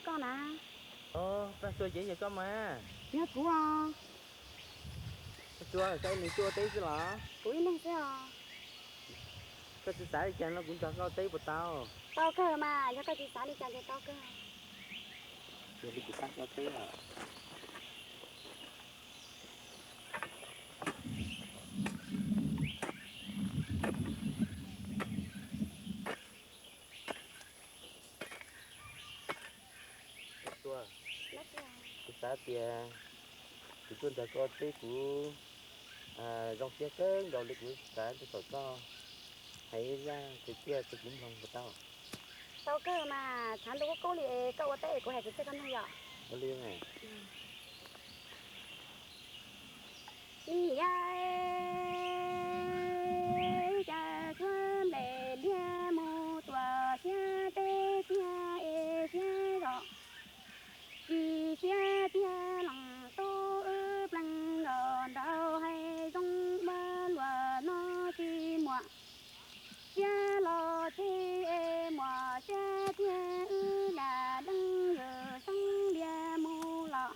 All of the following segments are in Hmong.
Koj na? Paj Xua, ces yog koj mas. Yog kuv os. Paj Xua, koj ib leeg tuaj ua teb xwb los? Kuv ib leeg xwb os. Koj tsis xav li cas no kuv nrog koj ua teb puas tau? Tau kawg mas, yog koj tsis xav li cas ces tau kawg. Yog li kuv pab koj teb os. Kuv xav tias kuv tuaj nrog koj ua teb kuv zoo siab kawg nkaus li, kuv xav thaum koj hais zaj kwv txhiaj rau kuv mloog puas tau? Tau kawg mas, tshav ntuj kub kub li es koj ua teb es kuv hais kwv txhiaj koj mloog yom. Ua li mas. Nim yaim cas tshuav nplej liag mus tuaj siab teb tiag es siab zog, tsis siab tiag leej tub wb pleeg nkaus nraug hais zoo ua luaj no tsis muaj siab los tseg es muaj siab tiag wb dam deeb ywm xeeb liag mus los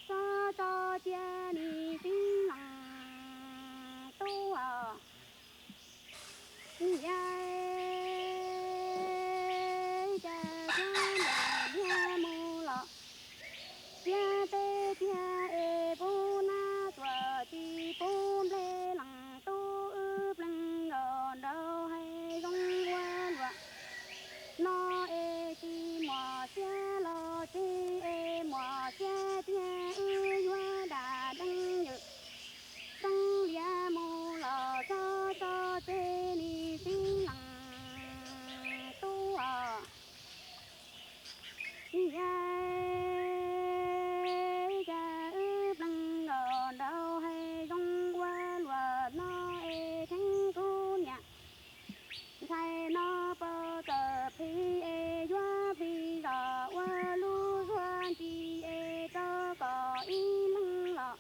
tso tso cia nim xib leej tub os. Yaim cas tshuav nplej liag mus los siab teb tiag es pub nab tuaj tsis pub nplej leej tub wb pleeg nkaus nraug hais zoo ua luaj no es tsis muaj siab los tseg es muaj siab tiag wb yuav dam deeb ywm xeeb liag mus los tso tso tseg nim xib leej tub os. Yaim cas wb pleeg nkaus nraug hais zoo ua luaj no es kheev kuv niam ntxhais no pab txawm plhis es yuav plhis zog ua lub zuag ntsis es rau kom ib leeg los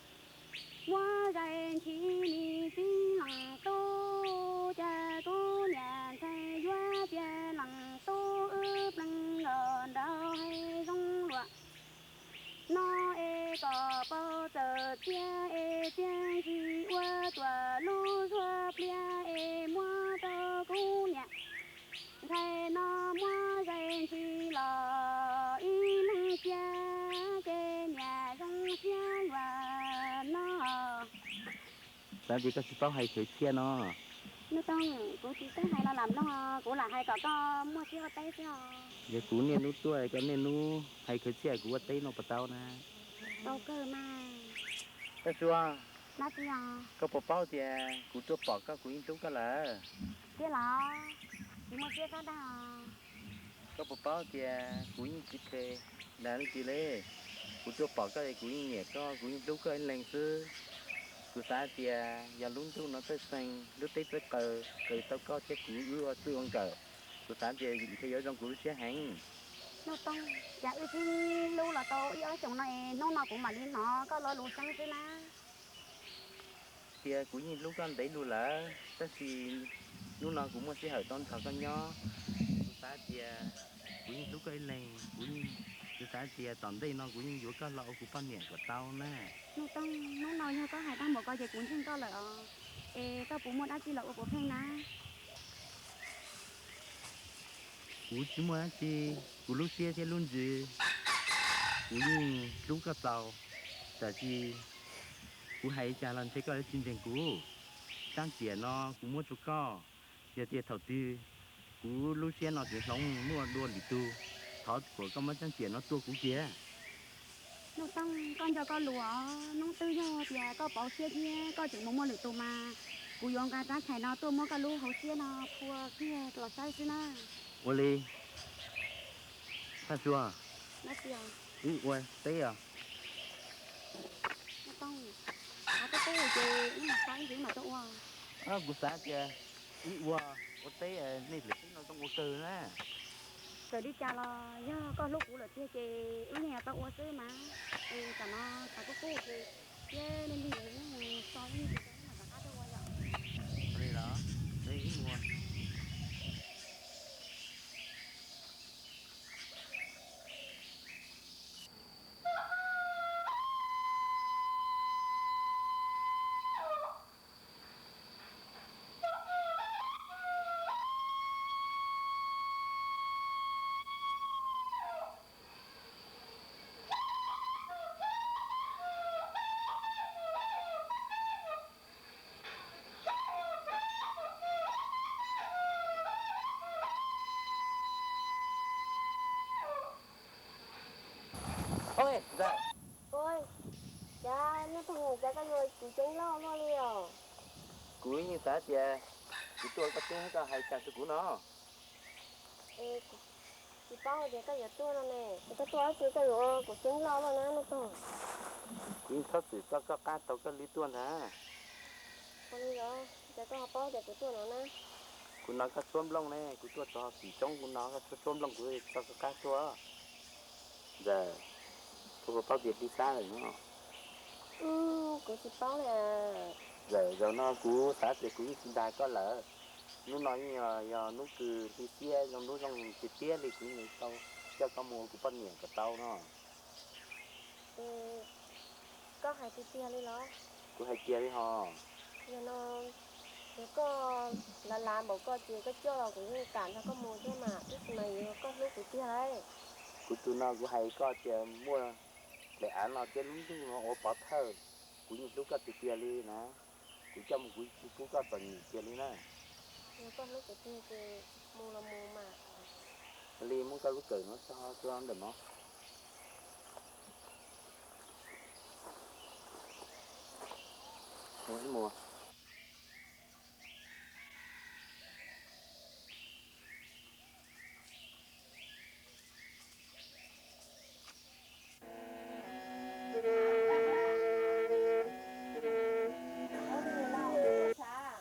muab zais ntshis nim xib leej tub. Cas kuv niam ntxhais yuav cia leej tub wb pleeg nkaus nraug hais zoo luaj no es kom pab txawm txiag es txiag ntsis ua tuam lub zuag pliag es muab rau kuv niam ntxhais no muab zais ntshis los ib leeg cia ces niam zoo siab luaj no. Xav tias koj tsis paub hais khwv txhiaj no. Nuj Toog, kuv tsis paub hais los lam mloog, kuv lam hais kom koj muaj siab ua teb xwb os. Yog kuv niaj hnub tuaj koj niaj hnub hais khwv txhiaj kuv ua teb no puas tau na? Tau kawg mas. Paj Xua, koj puas paub tias kuv tuaj pom koj kuv yeej hlub koj lawm? Tiag los? Tsis muaj siab txhob dag. Koj puas paub tias kuv yeej tsis khes dag leej twg li. Kuv tuaj pom koj es kuv yeej nyiam koj, kuv yeej hlub koj ib leeg xwb. Kuv xav tias yog lub ntuj no txawj xeeb, lub teb txawj qawm, qawm tau koj thiab kuv wb ua txij ua nkawm, kuv xav tias ntshe yuav zoo kuv lub siab heev. Nuj Toog, cas wb sib hlub los tau ib ob xyoos no es hnub no kuv mam li hnov koj lo lus tseeb xwb na. Tias kuv yeej hlub koj ntev lug lawm, tab sis hnub no kuv muaj sij hawm tau nrog koj nyob. Kuv xav tias kuv yeej hlub koj ib leeg, kuv yeej, kuv xav tias tom ntej no kuv yeej yuav koj los ua kuv poj niam kom tau na. Nuj Toog, hnub no yog koj hais tag npaum ko ces kuv ntseeg koj lawm os. Es koj puas muaj dab tsi los ua puav pheej na? Kuv tsis muaj dab tsi, kuv lub siab thiab lub ntsws, kuv yeej hlub koj txaus, tab sis kuv hais li cas los ntshe koj yuav tsis ntseeg kuv. Rab riam no kuv muab rau koj, yog tias thaum twg kuv lub siab no tseem hloov muaj dua lwm tus, thov kom koj muab rab riam no tua kuv kiag. Nuj Toog, koj nco koj lus os, hnub twg yog tias koj pauv siab thiab koj tseem mus muaj lwm tus mas kuv yuav nqa rab chais no tuaj muab koj lub hauv siab no phua kiag los saib xwb na. Ua li, Thaj Sua, wb ua teb os. Nuj Toog, av tub tub ces wb mus saib ntxiv mam tuaj ua. Kuv xav tias wb ua, ua teb, nej lwm teb no zoo ua kawg na. Txawm li cas los yog koj hlub kuv lawm tiag ces wb yeej yuav tau ua xwb mas. Es tam no tshav kub kub ces thiab lig lig es wb mus so ib ntsis rau wb mam rov qab tuaj ua yom. Ua li los, wb mus. Ntxawm. Ua cas nej pog, cas koj yuav kuv ceeb loj luaj li os? Kuv yeej xav tias kuv tuaj koj tseeb koj hais cas rau kuv no. Tsis paub tias koj yuav tuaj no ne, koj tuaj dab tsi koj yuav ua kuv ceeb loj luaj na nej pog? Kuv yeej txhob txwm txoj koj qab taug koj li tuaj ntag. Ua li los cas koj ho paub tias kuv tuaj no na? Kuv hnov koj tshuab nplooj ne, kuv tuaj txog tim roob kuv hnov koj tshuab tshuab nplooj kuv txog koj qab tuaj. Ntxawm, koj puas paub tias Hli Xab lawm no? Kuv tsis paub li. Ntxawm, zaum no kuv xav tias kuv yeej tsis dag koj lawm. Hnub no yeej yog hnub kws Hli Xab zoo hnub zoo tiag tiag li kuv yeej tau coj koj mus ua kuv poj niam kom tau no. Koj hais tiag tiag li los? Kuv hais tiag li hos. Yog no, yog koj lav lav npaum ko ces koj coj los kuv yeej kam nrog koj mus thiab mas, tab sis mas yog koj hlub kuv tiag lauj. Kuv tus no kuv hais koj tias muaj daim av no thiab lub ntuj no ua pov thawj, kuv yeej hlub koj tiag tiag li na. Kuv coj mus kuv tsis pub koj txom nyem kiag li na. Yog koj hlub kuv tiag ces mus los mus mas. Li muab koj lub kawm no tso rau ntawm no.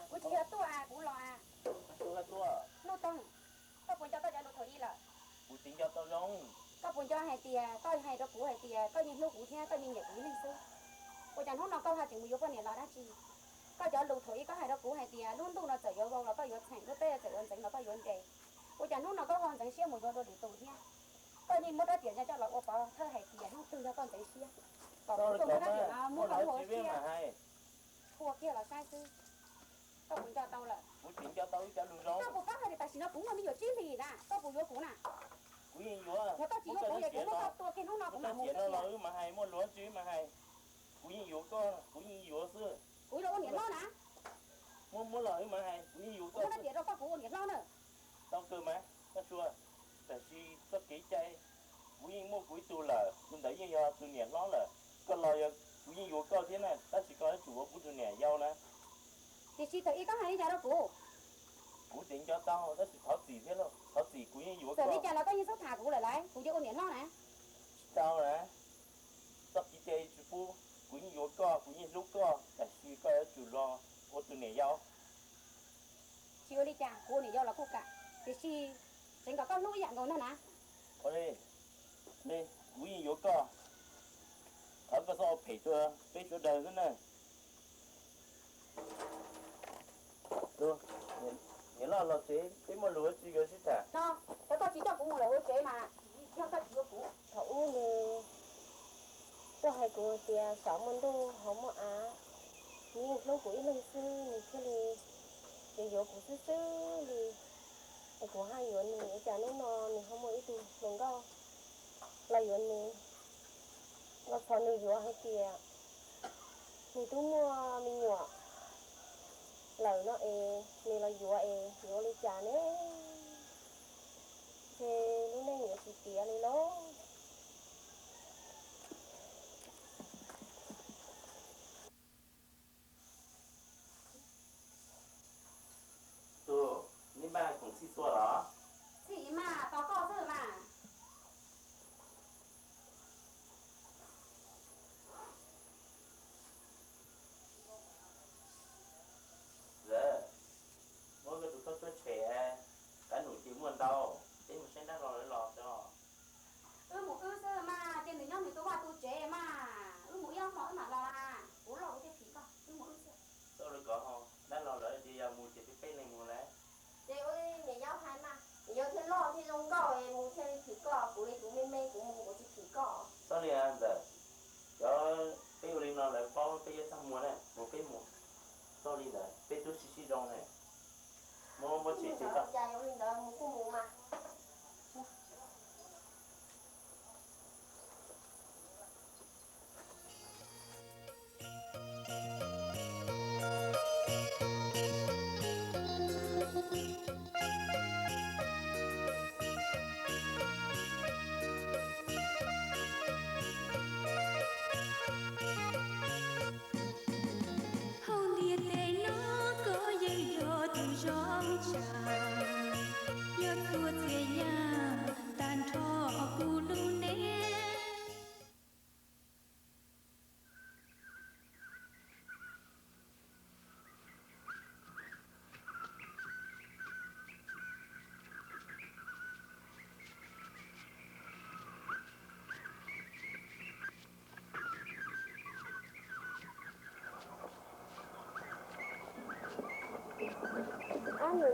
Kuv tsis yog tuaj, kuv los. Nuj Toog, koj puas nco koj cov lus thaum ub lawm? Kuv tsis nco tau zoo. Koj puas nco hais tias koj hais rau kuv hais tias koj yeej hlub kuv thiab koj yeej nyiam kuv ib leeg xwb? Ua cas hnub no koj ho tseem mus yuav poj niam los dab tsi? Koj cov lus thaum ub koj hais rau kuv hais tias lub ntuj no txawm yuav vau los koj yuav txheem, lub teb txawm yuav ntxeev los koj yuav nres. Ua cas hnub no koj ho ntxeev siab mus yuav dua lwm tus thiab? Koj yeej muab rab riam ntawd coj los ua pov thawj hais tias hnub twg yog koj ntxeev siab, kom kuv tuaj muab rab riam no muab koj lub hauv siab tshua kiag los saib xwb. Koj puas nco tau lawm? Kuv tsis nco tau ib cov lus zoo. Koj puas paub hais tias tam sim no kuv muaj me nyuam tsib hlis na, koj puas yuav kuv na? Kuv yeej yuav. Yog koj tsis yuav kuv ces kuv muab koj tua kiag hnub no kuv mam mus xwb tiag. Muaj lus dab tsi mas hais. Kuv yeej yuav koj, kuv yeej yuav xwb. Kuv los ua niam hlob na. Muab muab los wb mas hais, kuv yeej yuav koj. Kuv muab rab riam rau koj kuv ua niam hlob na. Tau kawg mas, Kab Sua, tab sis txoj kev cai kuv yeej muaj kuv ib tug lawm, tus ntawd yeej yog tus niam hlob lawm. Koj los yog kuv yeej yuav koj thiab na, tab sis koj yuav tsum ua kuv tus niam yau na. Tiam sis thaum ub koj hais li cas rau kuv? Kuv tseem nco tau, tab sis thov txim thiab lauj, thov txim, kuv yeej yuav koj. Txawm li cas los koj yeej xub tham kuv lawm lauj, kuv yuav ua niam hlob na. Tsis tau na, txoj kev cai tsis pub, kuv yeej yuav koj, kuv yeej hlub koj, tab sis koj yuav tsum los ua tus niam yau. Tsis ua li cas, kuv ua niam yau los kuj kam, tiam sis tseev kom koj hlub ib yam nkaus ntag na. Ua li, kuv yeej yuav koj. Thov koj txhob ua phem rau peb sawv daws xwb na. Niam loj los tsev, peb muaj lus dab tsi yuav sib tham. No, cov koj tsis coj kuv mus lawm hauv tsev mas yog koj tsis yuav kuv. Thaum ub nws tuaj hais kuv tias saum muaj ntuj hauv muaj av, nws yeej hlub kuv ib leeg xwb, nws thiaj li tseem yuav kuv xwb xwb li. Es kuv haj yuav nws, ua cas hnub no nws ho muaj ib tug hluas nkauj los yuav nws, los thov nws yuav hais tias nws twb muaj me nyuam lawm no es nws los yuav es yuav ua li cas ne? Ntshe lub neej yuav tsis tiav li lauj. Tus, neb npaj khoom txhij txhua los? Txhij mas tos koj xwb mas. Lawm, muab koj tus khaub tshuab tshem, qab num ces muaj ntau, peb mus saib dab laug lawv los tso.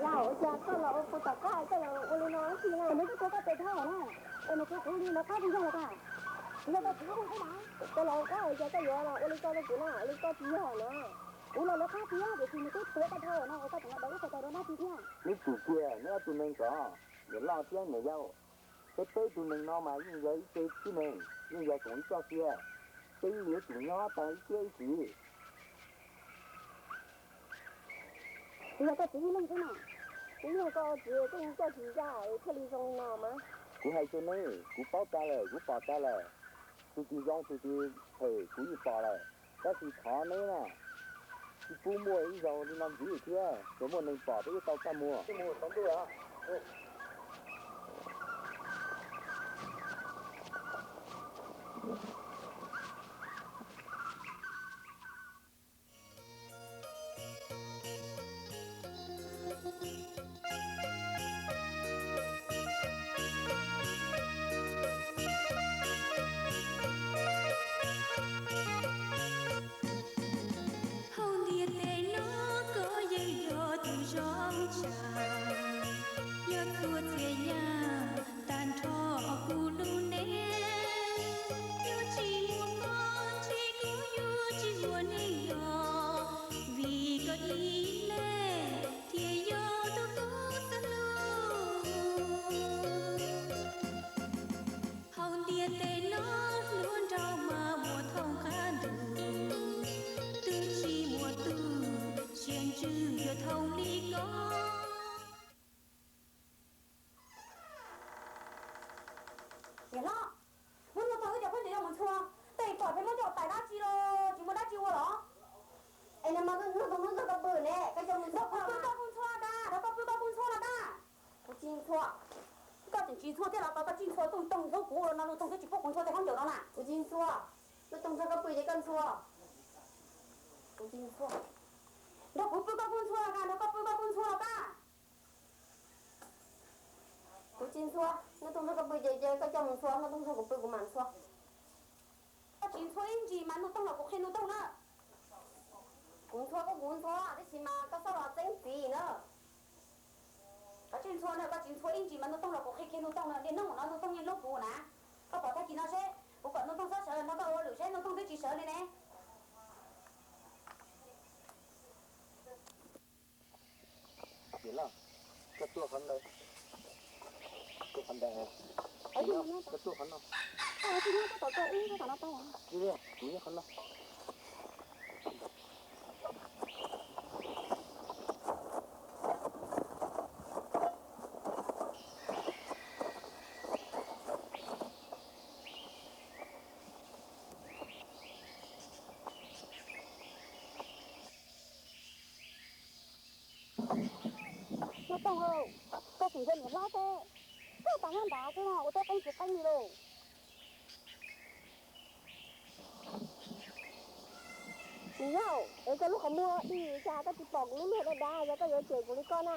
Yog ua cas koj los ua kuv tom qab koj los ua li no tsis na? Nws twb tuav koj tes dhau na, es nws kuv kuv li lawv qab twg yog los tas? Yog koj txiv ub ub mas koj los ua qab ua cas koj yuav los ua li ko rau kuv na? Ua li koj tsis yog na. Kuv los lawv qab tiag tiam sis nws twb tuav koj dhau no es koj tseem los daws lub qhov tau rau dab tsi thiab? Neb tsum cia neb ob tug neeg ko, niam loj thiab niam yau, peb peb tug neeg no mas yeej yog ib tse tib neeg, yeej yog koom ib txoj sia, peb yeej yuav tsum nyob tau ib siab ib txwm. Kuv yog koj txiv ib leeg xwb na, kuv yog koj txiv koj yeej coj tsis zam es thiaj li zoo li no mas. Kuv hais rau neb, kuv paub tag lawm, kuv pom tag lawm, tus twg zoo tus twg phem kuv yeej pom lawm, tab sis thov neb na, tsis pub muaj ib zaug li no ntxiv thiab, tsuas muaj neeg pom peb wb tau kaj muag. Hauv ntiaj teb no koj yeej yog tus zoo tshaj, yog txhua txhia yam tag nrho kuv lub neej. Yuav tsis muaj koj ntshe kuv yuav tsis muaj neej yog, vim koj ib leeg thiaj yog tus koj xav hlub. Hauv ntiaj teb no hluas nraug mas muaj thoob qab ntuj, twb tsis muaj tus siab ntsws yuav thoob li koj. Niam hlob, muab Nuj Toog wb cov khaub ncaws coj mus ntxhua, tej pom pheej muab coj tais dab tsi los tsis muaj dab tsi ua los? Es no mas Nuj Toog lub ntsej koj pw ne, koj coj mus ntxhua. Koj pw koj kuj ntxhua tas, koj pw koj kuj ntxhua los tas. Kuv tsis ntxhua. Koj tseem tsis ntxhua thiab los koj tsis ntxhua, Nuj Toog ntxhua kuv los no Nuj Toog twb tsis pub kuv ntxhua tej khaub ncaws no na. Kuv tsis ntxhua. Nuj Toog nrog koj pw ces koj ntxhua. Kuv tsis ntxhua. Nrog kuv pw koj kuj ntxhua los tas, nrog koj pw koj kuj ntxhua los tas. Kuv tsis ntxhua, Nuj Toog nrog koj pw ces koj coj mus ntxhua, Nuj Toog nrog kuv pw kuv mam ntxhua. Koj tsis ntxhua ib ntsis mas Nuj Toog los kuv qhia Nuj Toog na. Kuv ntxhua koj kuv ntxhua, tab sis mas koj txhob los txeeb txiv na. Koj tsis ntxhua na, koj tsis ntxhua ib ntsis mas Nuj Toog los kuv qhia kiag Nuj Toog na, niaj hnub no Nuj Toog yeej hlub kuv na. Koj pom tag kis no seb, kuv kom Nuj Toog txhob sawv no koj ua lwm seb Nuj Toog twb tsis sawv li ne. Niam loj, koj tuaj qhov ntawd, tuaj qhov ntawd, koj tuaj qhov no. Kuv nyob qhov no. Nuj Toog, koj sim ntsia niam hlob seb, koj tas nyob nrad xwb no ua teb qeeb tsis qeeb li lauj. Niam yau, es koj lub qhov muag dig cas koj tsis pom kuv lub luag dav dav, yog koj yuav cem kuv li koj na?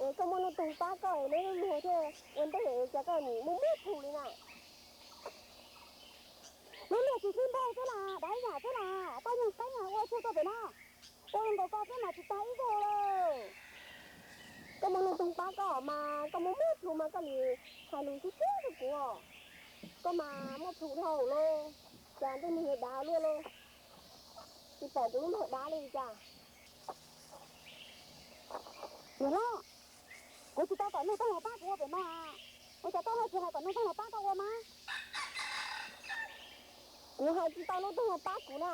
Es koj muaj Nuj Toog pab koj es lub luag thiaj ua ntej, cas koj nim muaj muaj plhus li na? Lub luag tsis sib npaug xwb las, dav yam xwb las, koj yeej qeeb ua tsuag tuaj pem no. Ua li nkaus koj xwb mas tsis tag ib zaug li. Koj muaj Nuj Toog pab koj mas koj muaj muaj plhus mas koj nim hais lus sib sib rau kuv. Koj mas muaj plhus dhau lauj, cas ntsej muag yuav dav luaj lauj, tsis pom kuv lub npaum dav li cas. Niam hlob, kuv tsis tau kom Nuj Toog los pab kuv ua pem no a, ua cas koj ho tsis hais kom Nuj Toog los pab koj ua mas? Kuv hais tsis tau Nuj Toog los pab kuv na,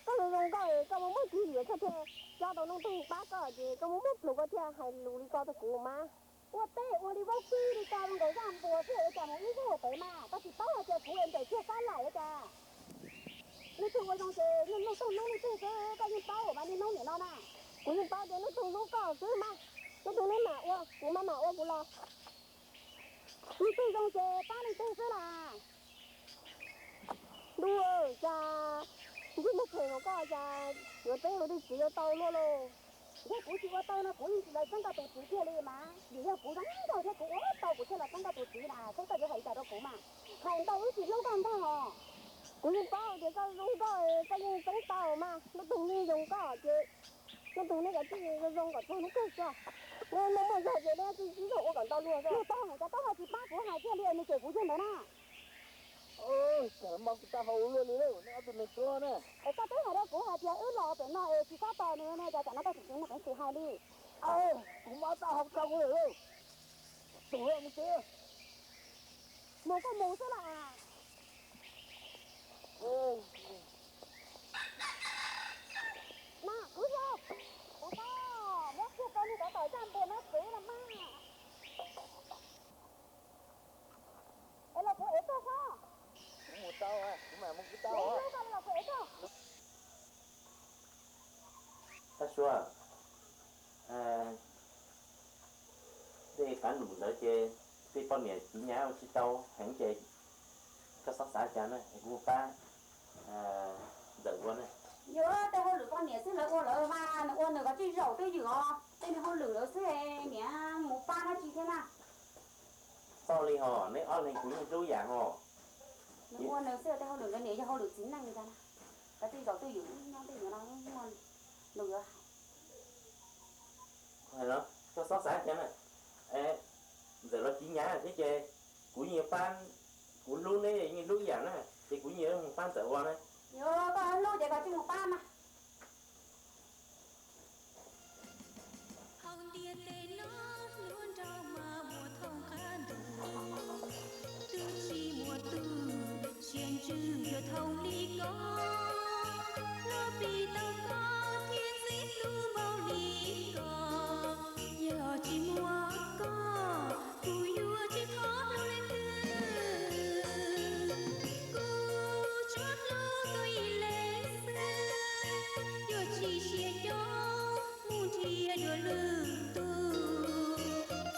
koj zoo zoo nkauj es koj muaj muaj tswv yim koj thiaj coj tau Nuj Toog pab koj ces koj muaj muaj plhus koj thiaj hais lus li ko rau kuv mas. Ua teb ua li vaub kib li ko zoo nkaus zaj npua xwb ua cas mus ib zaug pem mas koj tsis paub hais tias kuv es ncaim thiaj sab laim ua cas. Leej twg ua zoo ces Nuj Toog hlub leej twg xwb, koj yeej paub mas niaj hnub nim no na. Kuv yeej paub tias Nuj Toog hlub koj xwb mas, Nuj Toog neb mam ua, kuv mam mam ua kuv los. Leej twg zoo ces pab leej twg xwb las. Ntuj, cas ntsej muag phem npaum koj cas yuav txeeb luag tus txiv ua tau luaj lauj. Yog kuv tsis ua tau no kuv yeej tsis los txeeb koj tus txiv kiag li mas, vim yog kuv zoo nkauj thiab kuv ua tau kuv thiaj los txeeb koj tus txiv na, seb koj yuav hais li cas rau kuv mas. Hais ntau wb tsis hlub koj ntag os. Kuv yeej paub tias koj zoo nkauj koj yeej txeeb tau mas, Nuj Toog neb zoo nkauj ces Nuj Toog neb kav tsij zoo zoo kom txog hnub kawg tso. Nws muaj zog ces nws tsis tsis txhob ua kom ntau luag xwb. Nws tau hais cov taub hau tsis pab kuv hais kiag li es nws cem kuv yog ntawd na. Txawm mas kuv tau hais ua luaj li lauj, nej ob tug neeg tuag ne. Es koj twb hais rau kuv hais tias wb los pem no es tsis txhob tos nws no, cas tam no koj tseem tsis muaj peev xwm hais li. Kuv mob taub hau tshaj kuv lawm lauj. Tus mus tsev. Mus koj mus xwb las. Mas kuv yog, kuv muab kiag rau nws rov tom zaj npua no tsev los mas. Es los kuv ev koj xwb. Kuv mus tau, kuv mam mus kuv tau. Los kuv ev koj. Tag sua, tej qab num ntawd ces tej poj niam txiv nyav ua tsis tau heev ces koj txhob xav cas na, kuv mus pab ntxawm ua na. Yuav tej hauj lwm poj niam xwb lawv ua lawv mas, nws ua nws kom tsij zaum twj ywm os, tej niag hauj lwm lawv xwb, niam mus pab dab tsi thiab na. Txhob li ho, neb ob leeg kuv yeej hlub yam ho. Nws ua nws xwb, tej hauj lwm ntawd niam yog hauj lwm txiv neej li cas na, kom tsij zaum twj ywm, nyob twj ywm no muaj lus yuav hais. Koj txhob xav cas na, ntxawm los txiv nyav thiab ces kuv yeej pab, kuv hlub neb yeej hlub ib yam na, ces kuv yeej mus pab ntxawm ua na. Yog koj hlub ces koj tsij mus pab mas. Hauv ntiaj teb no hluas nraug mas muaj thoob qab ntuj, twb tsis muaj tus siab ntsws yuav thoob li koj. Hluas pib tau koj thiab ntxim hlub npaum li koj, yog tsis muaj koj kuv yuav tsis thoob hlub leej twg. Kuv tsuas hlub koj ib leeg xwb, yuav tsis siab coj mus nrhiav dua lwm tus.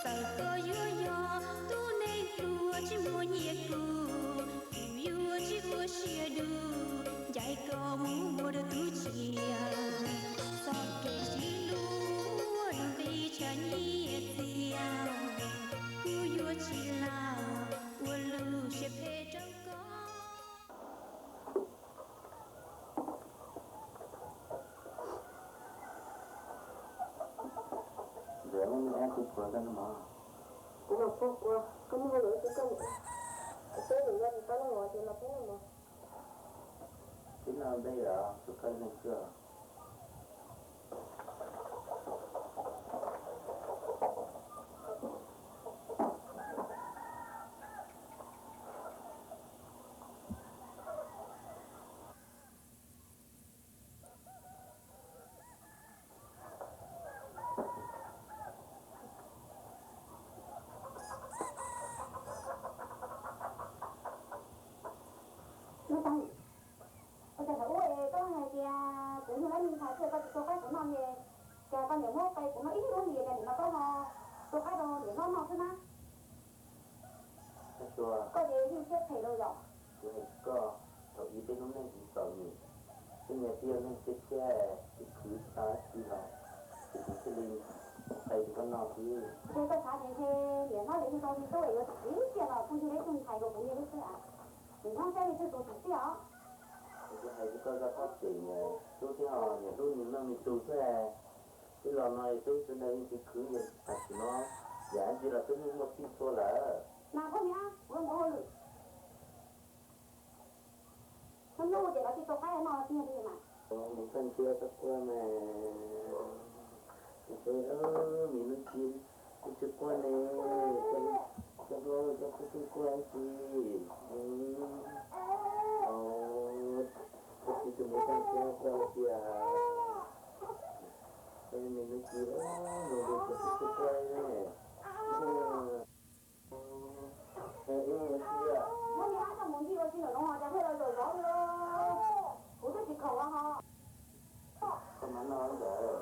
Txawm koj yuav yog tus neeg pluag tsis muaj nyiaj kuj, kuv yuav tsis ua siab dub ncaim koj mus ua dua tus tshiab. Txoj kev sib hlub ua nqi tshaj nyiaj txiag, kuv yuav tsis lam ua lub siab phem rau koj. Ntawd muaj me ab kuv puas koj no mog? Kuv mam puag puas, koj muaj hauj lwm ua tsis koj niam. Peb niam yog tus tau leej ua ces los peb los mog. Tib no npej los tus koj leej twg? Ua cas thaum ub es koj hais tias kuv yug lab me ntxhais xwb koj tsis tua qaib kuv noj ces, cas koj niam muab qe kuv noj ib lub hlis cas nim no koj ho tua qaib rau niam hlob noj xwb na? Koj ces yeej siab phem rau yom. Kuv hais koj, thaum ub peb lub neej kuv txom nyem, peb niag tij laug neeg teb chaws ces khwv tsis tau dab tsi los, ces kuv thiaj li qe rau koj noj xwb. Ces koj xav tias ntshe niam hlob yog ib tug neeg tub es yuav tsis txiv tiag los kuj yog ib tug ntxhais rau kuv niag lub xwb. Niam hlob saib li twb tus txiv tiag os. Kuv hais rau koj zaj txoj kev mas tub thiab ho niam hlub nws noj nws tug xwb. Twb los no twb sawv daws yeej khwv khwv, tam sim no yam dab tsi los twb yeej muaj txij txhua lawm. Mas koj niam, kuv mus hauj lwm. Hnub hnub ces koj tsis tua qaib noj tiag li mas. Mus txog ntsia txog kua mas, tus peb, me nub ci, kuv tsis quaj ne, coj hlub coj kub txuj kua tsi. Koj tsis tus mus txog ntsia kua tias, me nub ci, mus tus kub txuj kua ne. Muab me ab coj mus ncig ua si ntawm no ho cas thiaj los zaum zov li. Kuv twb tsis khoom los ho. Koj mam noj ntawd.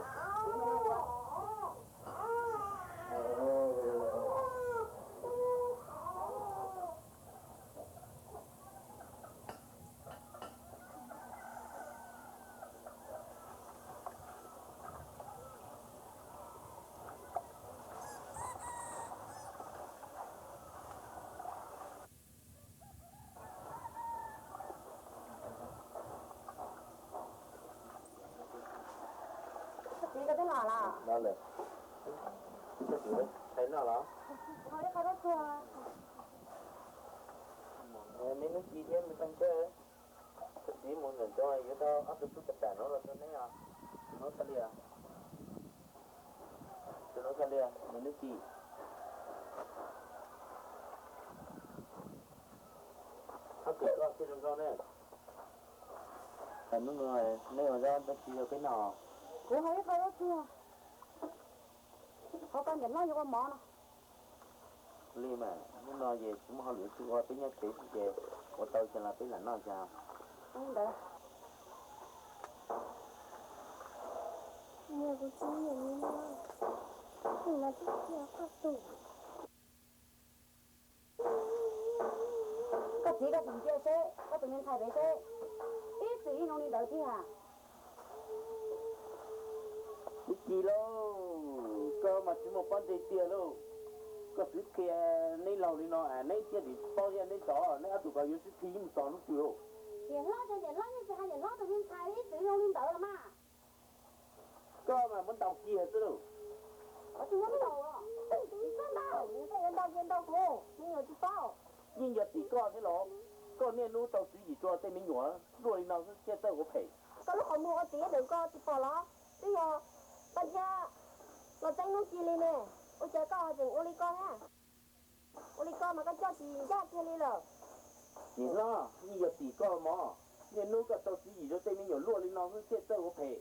Txiv, koj twb los los? Los lawm. Koj tsis ntshai noj los? Me Nub Ci thiab me Paj Ntshiab, koj txiv mus ntawm nraud yuav tau ob tug tub tas tas no los rau neb os. Tus no txhaj li, tus no txhaj li, Me Nub Ci. Ob tug koj thiaj zoo nkauj ne. Hnub no neb ua zaub dab tsi rau peb noj? Kuv hais ib qho zaub tsuag, hauv koj niam hlob yuav ua mov no. Li mas hnub no ces tsis muaj hauj lwm twg ua, peb nyob tsev xwb ces ua tau ces los peb lam noj cas. Ntawd, kuv txiv, kuv txiv, koj tus Koj txiv, koj sim ntsia seb koj tus me ntxhais pem seb, ib txwm yeej zoo li ntawd tiag. Nub Ci lauj, koj mas tsis muaj pob ntseg tiag lauj. Koj xub qhia neb laug li no, neb thiaj tsis paub thiab neb tso neb ob tug ko yuav sib khi mus txog hnub twg lauj. Niam hlob, niam hlob yeej tsis hais niam hlob tus me ntxhais ib txwm zoo li ntawd los mas. Koj mas muab ntaus kiag xwb lauj. Koj tsis muab ntaus, tsis txhob ntaus, koj yuav ntaus ces ntaus kuv, me nyuam tsis paub. Yeej yog tim koj thiab los, koj niaj hnub tau tswv yim rau tej me nyuam luaj li no xwb thiaj txawj ua phem. Koj lub qhov muag ua txiv ntawm koj tsis pom los? Twb yog Paj Ntshiab los txeeb Nub Ci li ne, ua cas koj tseem ua li ko thiab? Ua li ko mas koj coj tsis ncaj kiag li lawm. Niam hlob, yeej yog tim koj mog, niaj hnub koj tau tswv yim rau tej me nyuam luaj li no xwb thiaj txawj ua phem.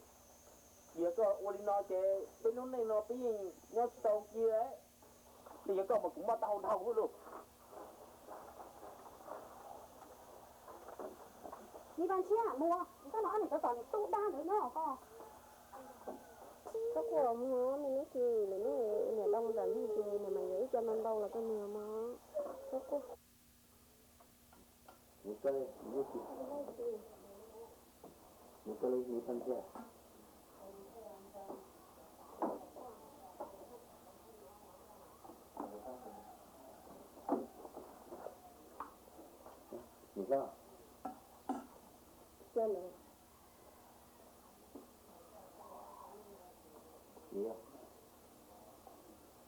Yog koj ua li no ces peb lub neej no peb yeej nyob tsis tau kiag. Yog koj mas kuv maj tau hau dhau lauj. Ni Paj Ntshiab, mus, koj no ob niam tov tom niam tub dab ntawd nyob ko. Txhob quaj mog, me Nub Ci, lwm hnub niam dau mus ntawm nws ces niam mam yuav ib co ntau ntau los rau nws mog. Txhob quaj. Mus koj li, Nub Ci. Mus koj li, me Paj Ntshiab. Niam hlob.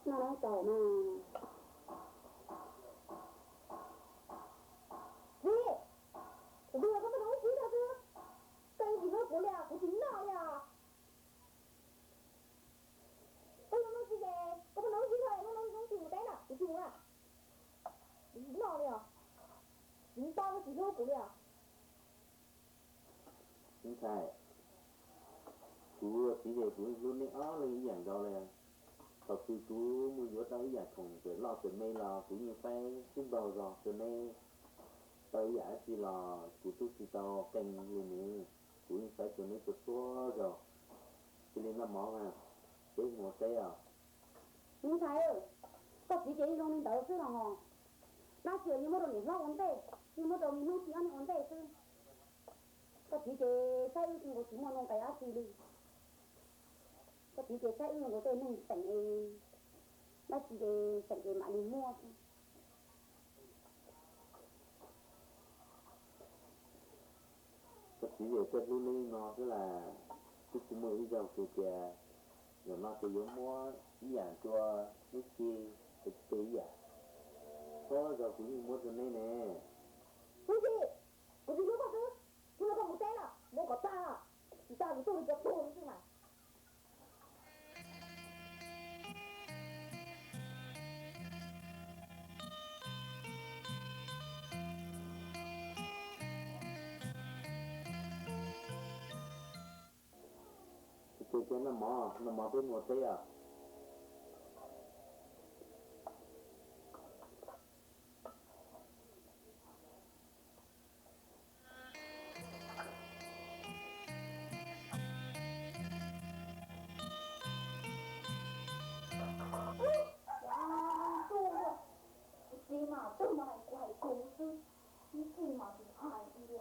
Noj zaub tsaus mas. Txiv, kuv twb yog koj muaj tus ub txiv rau xwb, koj yeej tsis hlub kuv li os, kuv tsis noj li os. Koj yog Nub Ci ces koj muaj tus ub txiv rau, muaj tus ub txiv mus teb na, kuv tsis mus na. Kuv tsis noj li os. Tsis noj, koj tsis hlub kuv li os. Me ntxhais, kuv txiv ces kuv hlub neb ob leeg ib yam nkaus li. Thaum twg kuv mus yuav tau ib yam khoom txawm loj txawm me los kuv yeej faib tib npaug zog rau neb. Tau ib yam dab tsi los kuv twb tsis tau qee li nws, kuv yeej faib rau neb txhua txhua zaus. Cia li noj mov mas, peb mus ua teb os. Me ntxhais, koj txiv ces yeej zoo li ntawd xwb los hos. Dab tsi yeej muab rau niam hlob ua ntej, yeej muab rau me Nub Ci ob niag ua ntej xwb. Koj txiv ces saib wb nkaus tsis muaj nuj nqis dab tsi li. Koj txiv ces saib wb nkaus tej neeg xeem es, dab tsi ces xeem ces mam li muaj xwb. Koj txiv ces thiaj hlub neb no xwb las, twb tsis muaj ib zaug kuv tias zaum no ces yuav muab ib yam rau neb cia, kuv txiv ib yam. Txhua zaus kuv yeej muab rau neb ne. Nub Ci, kuv tsis hlub koj xwb, hnub no koj mus teb lawm, mus kom tag, tsis tas kuv tuaj li cov tuag xwb mas. Ces noj mov, noj mov peb mus ua teb os. Kuv txiv mas twb mus hais kuv hais kuv xwb, ib txij mas tsis hais li.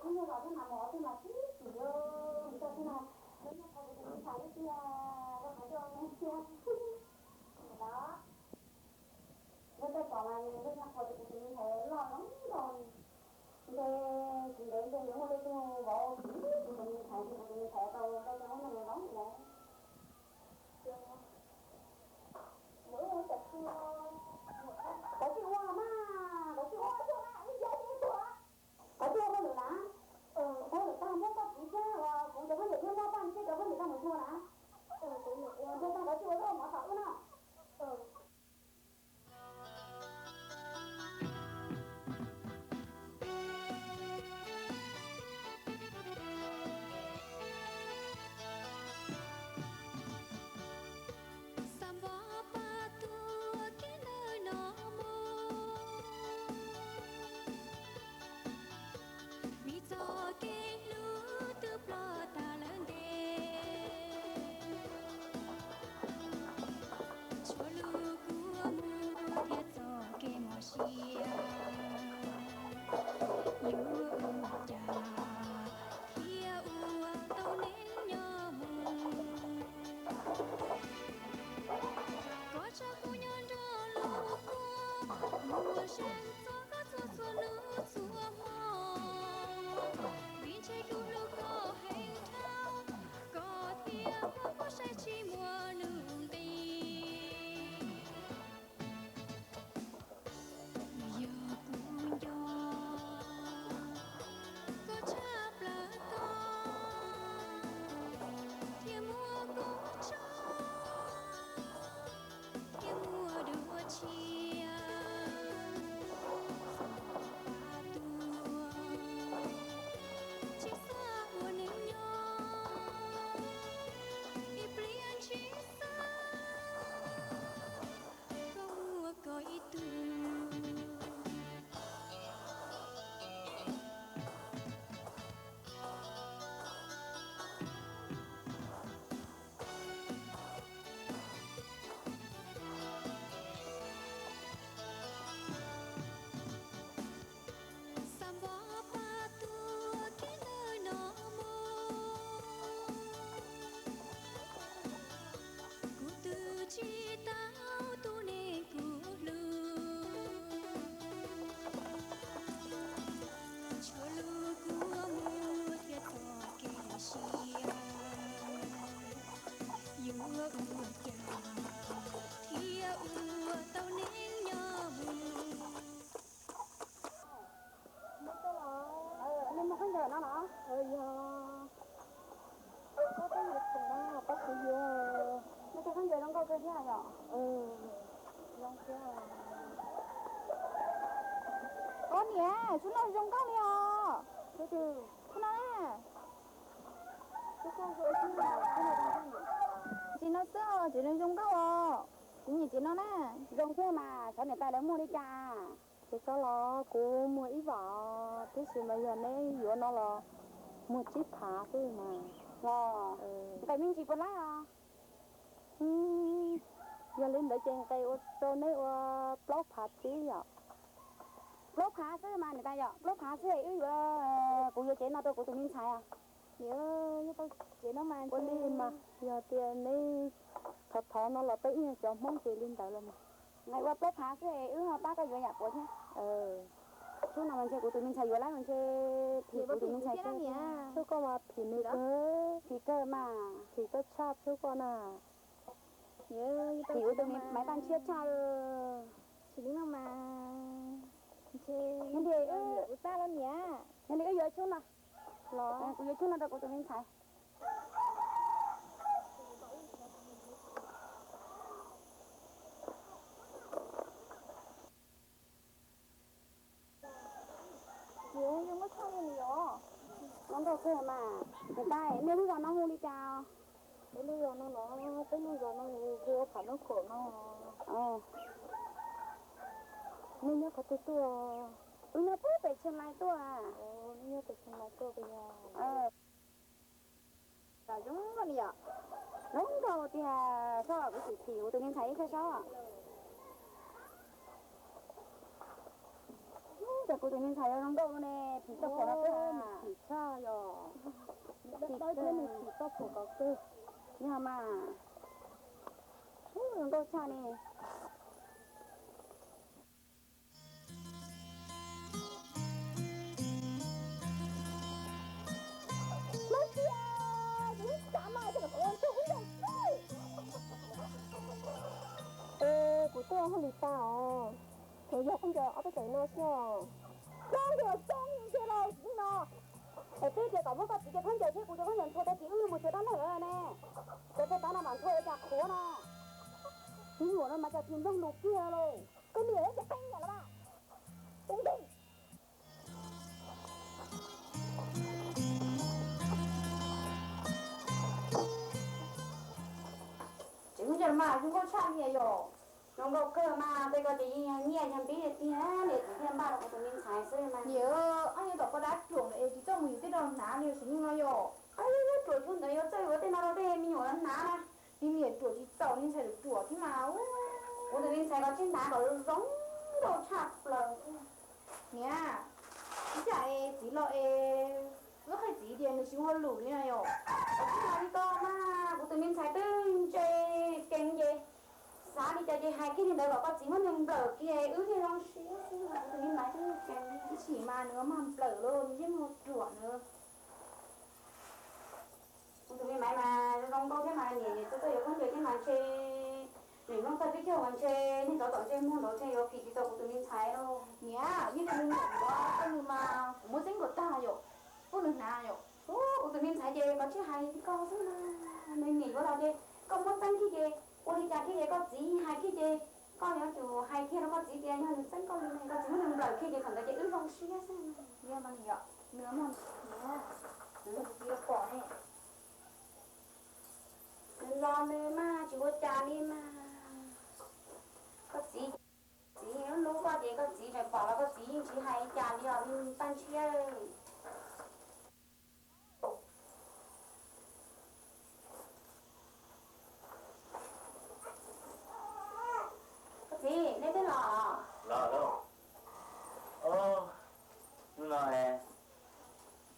Hnub no los thiab mas mus qhov twg mas tib txwm yuav mus txog thiab no, lawv nyob qhov kuv tus me ntxhais lub tiag, rau qhov coj me tiag. Los, lawv coj pom mas lawv nyob qhov kuv tus me ntxhais loj zoo nkauj, ntshe tsis ntev ntshe yuav muaj tej tug vauv kiv kuv tus me ntxhais, kuv tus me ntxhais tau nrog cov hmoob no mus lawm. Kav tsij ua mas, kav tsij ua, ib yam li tuag. Kav tsij ua hauj lwm na. Hauj lwm tag muab koj txiv thiab uas kuv cov phooj ywg thiab muab paj ntsej cov phooj ywg tag mus xyuas na. Ua tag kav tsij ua zaub mov tom wb na. Xa npov paj tuag kiag ntawm no mus, vim txoj kev hlub twb ploj tag lawm ntev. Tshuav lub kua muag thiab txoj kev mob siab, yuav ua cas thiaj ua tau neej nyob mus. Koj tso kuv nyob nrog lub kua muag, zeem txog koj txhua txhua hnub txhua hmo, vim ntshe kuv hlub koj heev dhau, koj thiaj muab kuv saib tsis muaj nuj nqis. Yog kuv nco koj tshaj plaws koj, thiaj muab kuv tso, thiaj muab dua tshiab. Xa npov paj tuag, tsis xav ua neej nyob, ib pliag tsis xav koj ua koj ib tug. Xa npov paj tuag kiag ntawm no mus, kuv twb tsis tau tus neeg kuv hlub. Tshuav lub kua muag thiab txoj kev mob siab, yuav ua cas thiaj ua tau neej nyob mus. Nej muaj khaub ncaws no los? Yog. Koj peb yuav khoom mas pab kuv yuav. Nej tej khaub ncaws zoo nkauj kawg thiab yom? Zoo thiab. Koj niam, tsuj noj zoo nkauj li os. Tsuj no na. Tsis no xwb os, tsev zoo nkauj os. Kuv nyiam tsev no na. Zoo thiab mas, xyov niam tais lawv muag li cas. Tsis txhob los, kuv muag ib vam, tab sis mas yog neb yuav no los muag tsib phav xwb mas. Nqes me ntsis puas laib os? Yog li ntawd ces nqes ua rau neb ua plaub phav tsib yom. Plaub phav xwb mas niam tais yom, plaub phav xwb wb yuav, kuv yuav tsev no rau kuv tus me ntxhais. Ua li mas yog tias neb thov thov no los peb ib nyuag cov Hmoob ces li ntawd los mas. Nqes ua plaub phav xwb wb ho pab koj yuav yam puav thiab. Txhub no mas ntshe kuv tus me ntxhais yuav lawm mas ntshe phim kuv tus me ntxhais kawg. Txhub koj mas phim nws kawg. Phim kawg mas. Phim koj tshaj txhub koj na. Phim kuv tus me maiv paj ntshiab tshaj. Nyob li wb yuav tshub no los, kuv yuav tshub no rau kuv tus me ntxhais. Zoo nkauj kawg mas. Niam tais, nej lub zos no hu li cas? Peb lub zos no los, peb lub zos no hu ua Pham Nub Khaum no. Nej nyob qhov twg tuaj? Wb nyob pem Tsheej Lais tuaj. Nej nyob pem Tsheej Lais tuaj puas yog? Zoo nkauj li yom. Zoo nkauj tiag, sob kuv sim phim kuv tus me ntxhais ib txhia sob. Ces kuv tus me ntxhais yuav zoo nkauj ne, phim txoj phuam no twb phim tshaj yom. Phim txoj phuam ko kawg. Yog mas, zoo nkauj tshaj ne. Ua, kuv tuaj hauj lwm tas os. Tsuas yog khaub ncaws ob peb tawm no xwb os. Koj ntiam txog ntshe los no. Es twb tias kom muab koj txiv cov khaub ncaws thiab kuv cov khaub ncaws nthua tag ces wb mus xyuas dab laug lawm ne. Cov txog tav no mam nthua ua cas qhuav no. Tus nyuam no mas cas phim nplooj lus kiag lauj. Koj niam ces qee yam los mas. Tus nkeeg. Tseem muaj cov mas zoo nkauj tshaj li yom. Zoo nkauj kawg mas, tej ko ces yeej yog nyiaj yog npib tiag, niam txiv thiaj npaj rau kuv tus me ntxhais xwb mas. Niam, ob niag tom poj dab ruam es tsis txawj mus yuav tej no hnav li, xyov yeej no yom. Ruam cuag ntawd yuav txawj yuav tej no rau tej me nyuam hnav na. Niag niam ruam tsis txaus niag ntxhais ruam thiab mas. Kuv tus me ntxhais los tsij hnav kom zoo nkauj tshaj plaws. Niam, ib tsam es txiv los es wb hais txiv tias nws tsis ua lus li na yom. Tsis hais li ko mas, kuv tus me ntxhais twb ntse keev ces xav li cas ces hais kiag li ntawd kom koj txiv muab nws nplawm kiag wb thiaj zoo siab xwb. Kuv tus me ntxhais twb ntse keev. Ib chim mas nws mag nplawm los nws yeej mus ruam nws. Kuv tus me ntxhais mas zoo nkauj thiab mas niam, niam txawj txawj yuav khaub ncaws thiab mas ntshe niam nyob txog peb caug uas ntshe niag tsov tom ntsej muag nraud ntshe yuav phim tsis tau kuv tus me ntxhais lauj. Niam, yeej yog nws niam yuav, koj nws mas kuv muab txeeb kom tag yom, pub nws hnav yom. Kuv tus me ntxhais ces koj tsis hais li ko xwb na, nws niam yuav los ces koj muab txeeb kiag ces ua li cas kiag ces koj txiv hais kiag ces koj yuav tsum hais kiag rau koj txiv tias yog nws txeeb koj li, koj txiv muab nws nplawm kiag ces thaum ntawd ces wb zoo siab xwb. Yog mas niam, nws mas niam, nws pom ne. Nws los nws mas tsis ua cas li mas. Koj txiv, txiv hlub koj ces koj txiv tseem pom los koj txiv yeej tsis hais li cas li os Paj Ntshiab. Koj txiv, neb twb los? Los lauj. Hnub no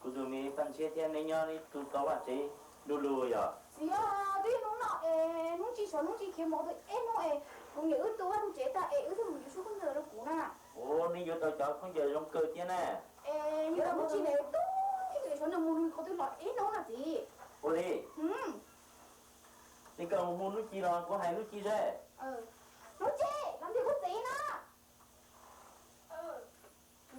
kuv tus me Paj Ntshiab thiab neb nyob ib tug tau vaj tsev du lug yom? Txiv, twb yog hnub no es hnub tsis sov hnub tsis khiav mov tau ib hnub es kuv niam wb tu vaj tu tsev tag es wb thiaj mus yuav suab khaub ncaws rau kuv na. Ua, neb yuav tau cov khaub ncaws zoo kawg thiab na. Es hnub tsis ne, tub tib tug sov nws mus nws qhov twg los ib hnub no txiv. Ua li, neb koj mus hnub ci los kuv hais hnub ci seb. Hnub ci los ntiag kuv txiv na.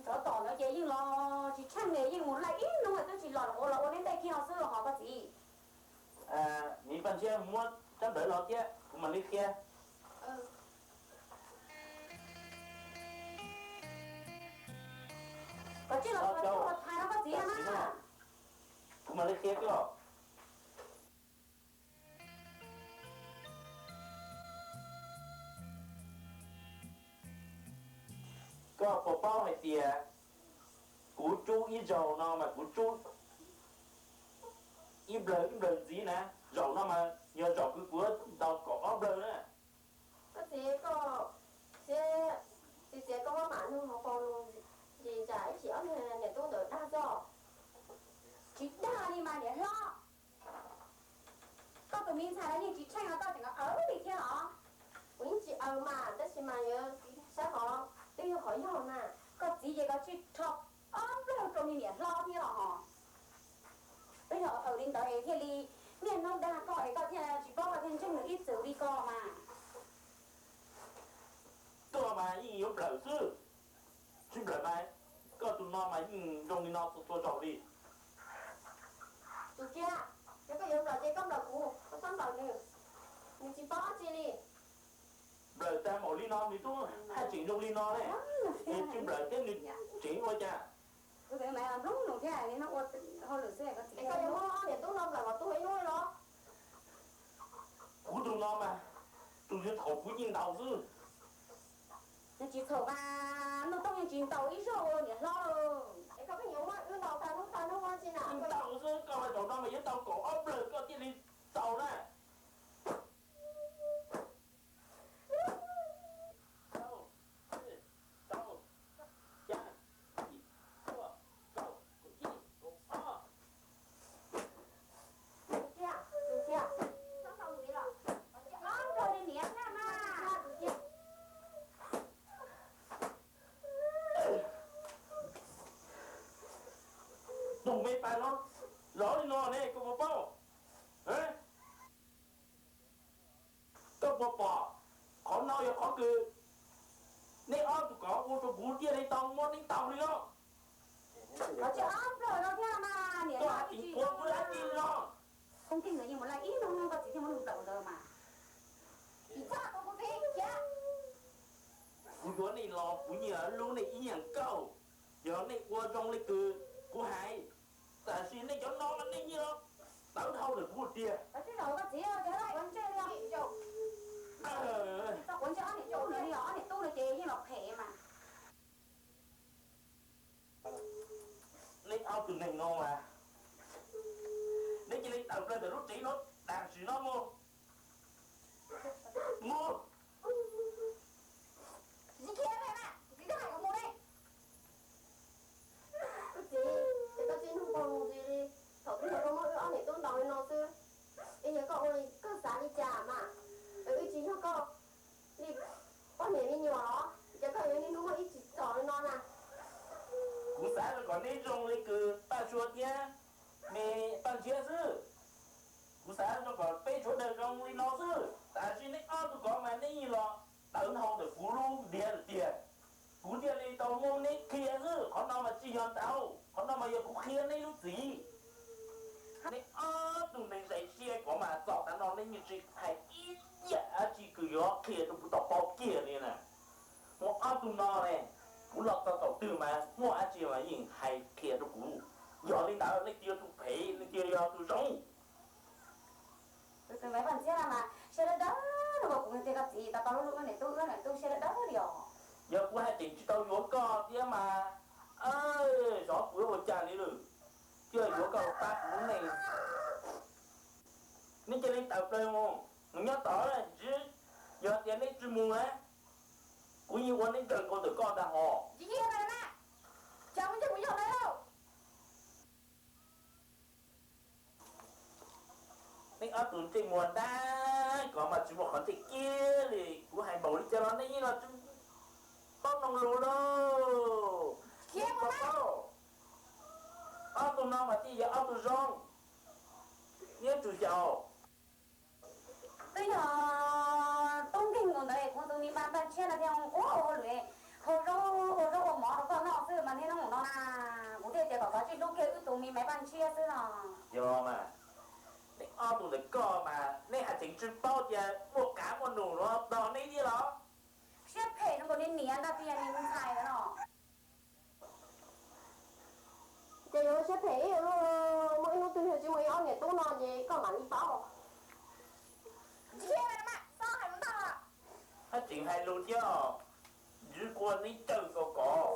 Tsov tom ntawd ces yeej los tsis tsheej li, yeej mus laij ib hnub twb tsis los, ua los ua neb ntej kiag xwb los hos koj txiv. Niam Paj Ntshiab muab tsab ntawv los thiab kuv mam li qhia. Koj tsis los, koj tsis los hais rau koj txiv na. Kuv mam li qhia koj. Koj puas paub hais tias kuv tsub ib zaug no mas kuv tsub ib nplawg ib nplawg ntxiv na, zaum no mas yog zaum kws kuv ntaus kaum ob nplawg na. Koj txiv, koj txiv, txiv txiav koj maj mam nug hauv paus lus, ces tsam ib chim ob niag niam tub ntawd dag txog. Tsis dag li mas niam hlob. Koj tus me ntxhais los yeej tsis tsheej los koj tseem aws li thiab los? Kuv yeej tsis aws mas, tab sis mas yuav saib qhov twg yog qhov yog na. Koj txiv ces koj tsis rho ob nplawg rau niam hlob thiab los hos. Peb yog aws li ntawd es thiaj li niaj hnub dag koj es koj thiaj tsis paub, koj thiaj ntseeg nws ib txwm li ko mas. Koj mas yeej yuav nplawm xwb, tsis nplawm mas koj tus no mas yeej zoo li no txhua txhua zaus li. Tus kiag, yog koj yuav nplawm ces koj nplawm kuv, koj txhob nplawm nws, nws tsis paub dab tsi li. Nplawm tag npaum li no nws twb haj tseem zoo li no ne, es tsis nplawm thiab nws tseem ua cas? Kuv tus me ntxhais mas nplog nus thiab, ua hauj lwm xwb. Koj yuav muab niam tub no nplawm kom tuag ib hnub los? Kuv tus no mas tus twg thaum kuv yeej ntaus xwb. Nws tsis txhaum mas, Nuj Toog yeej tsis ntaus ib zaug niam hlob. Es koj pheej yuav muab wb ntaus tag hnub tag hnub ua tsi na? Yeej ntaus xwb, koj mas zaum no mas yuav tau kaum ob nplawg koj thiaj li txaus na. Tau, tau, cas, Tus me pais no zov li no ne koj puas paub? Koj puas pom? Qhov no yog qhov kws neb ob tug kov ua rau kuv thiaj li tau muab neb ntaus li no. Koj hais tias kuv dab tsi no? Koj txiv thiaj muab nws ntaus ntawd mas. Kuv yuav nej los kuv nyiam hlub nej ib yam nkaus. Yog nej ua zoo li kws kuv hais, tab sis nej cov no mas nej yeej los tawv dhau ntawm kuv tiag. Nej ob tug neeg no mas, neb cia li tawm plaws ntawm lub tsev no tam sim no mus. Mus. Txiv, ces koj tsis nug pog ntsis li, thaum twg koj muab wb ob niam tub ntaus li no xwb, es yog koj ua li koj xav li cas mas, es wb tsis yog koj li poj niam me nyuam los, ces koj yuav niaj hnub muab wb tsim txom li no na. Kuv xav kom neb zoo li kws Paj Sua thiab me Paj Ntshiab xwb. Kuv xav kom peb sawv daws zoo li no xwb, tab sis neb ob tug kov mas neb yeej los tawv dhau ntawm kuv lub ntiav lawm tiag. Kuv thiaj li tau muab neb qhia xwb, qhov no mas tsis yog ntau, qhov no mas yog kuv qhia neb lub txim. Neb ob tug neeg zais siab ko mas txog tav no neb yeej tsis hais ib yam dab tsi kws yuav qhia rau kuv tau paub kiag li na. Muaj ob tug no ne, kuv los txog thaum twg mas muaj dab tsi mas yeej hais qhia rau kuv. Yog li ntawd leej twg yog tus phem, leej twg yog tus zoo? Tus me Paj Ntshiab no mas siab dawb dawb, no kuv tias koj txiv tau tau lub lub niam tub, niam tub siab dawb dawb li os. Yog kuv hais tseem tsis tau yuav koj thiab mas, zov kuv ua cas li lawm, thiaj yuav koj pab kuv lub neej. Neb cia li tawm plaws mus, mus nyob tod, yog tias neb tsis mus na, kuv yeej ua neb nkawg nkaus ntawm koj ntag hos. Neb ob tug ntsej muag dab ko mas tsis muaj qhov ntse kiag li, kuv hais npaum li cas los neb yeej los tsis paub mloog lus lauj. Neb puas paub? Ob tug no mas thiaj yog ob tug zoo, neb tsum xyaum. Twb yog tub nkeeg ntawd kuv tus me Paj Ntshiab no thiaj ua ua lus, hau zaub ua zaub ua mov rau koj noj xwb mas niaj hnub no na, kuv thiaj tias kom kov tsij hlub kiag wb tus me Maiv Paj Ntshiab xwb no. Yog mas, neb ob tug ntawm koj mas neb hais tseem tsis paub tias muaj qav muaj num los tos neb thiab los? Siab phem zoo nkaus niag niam ntag tiag niag ntxhais no. Ces yuav siab phem ib yam li muaj ib hnub twg yog tsis muaj ib ob niam tub no ces koj mam li paub. Haj tseem hais lus thiab, ntxiv kua neb cawm tau kov.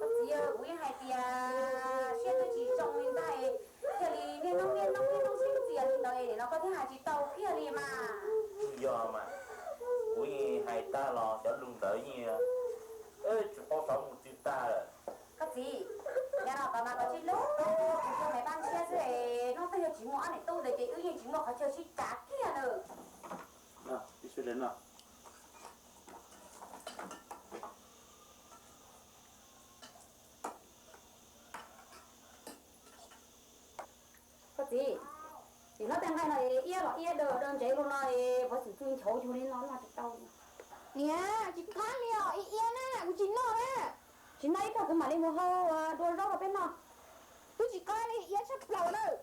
Koj txiv, kuv yeej hais tias siab twb tsis zoo li ntag, thiaj li niaj hnub niaj hnub niaj hnub sib txias li ntawd es nim no koj thiaj hais tsis tau kiag li mas. Yog mas, kuv yeej hais tag los cov lus ntawd yeej tsis paub xav mus twg tag lawm. Koj txiv, yog no koj mas koj tsis hlub kuv tus Maiv Paj Ntshiab xwb es hnub twg yog tsis muaj ob niam tub ntawd ces wb yeej tsis muaj qhov chaw sib cav kiag lawm. Koj txiv, tim no tej nqaij no iab los iab, daw daw ntsev luaj no, puas xum tsw nchauv yug li no noj tsis tau. Niam, tsis qab li os, iab na, kuv tsis noj na. Tsis noj ib pliag kuv mam li mus hau dua zaub rau peb noj. Twb tsis qab li, iab tshaj plaws lawm.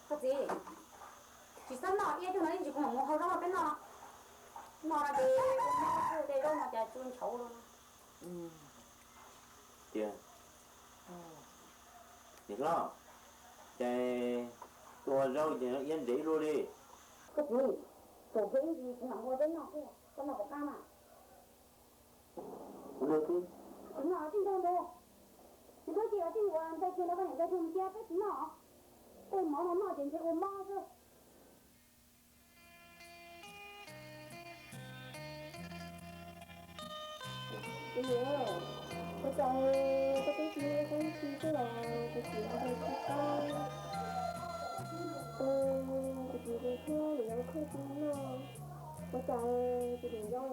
Koj txiv, tsis txhob noj, iab cuag no ib ntsis kuv mam mus hau zaub rau peb noj. Noj no ces kuv noj tej zaub no cas tsw nchauv li no. Tiag, niam hlob, ces tua zaub ces iab ntsev luaj li. Koj txiv, tsum kiag ib ntsis kuv mam mus ua peb noj xwb, koj noj puas qab mas? Kuv noj tib, tsis noj tib nrog mus. Nws twb tsis los tij ua ntxhais kiag no koj niam ntxhais kiag mus cia peb tsis noj. Tej mov no noj ces ntshe ua mob xwb. Ua cas koj twb tsis ua ib txhij xwb los kuv txiv ua tsis qab. Kuv txiv tus thiab niam yau khwj tsis noj. Ua cas kuv niam yau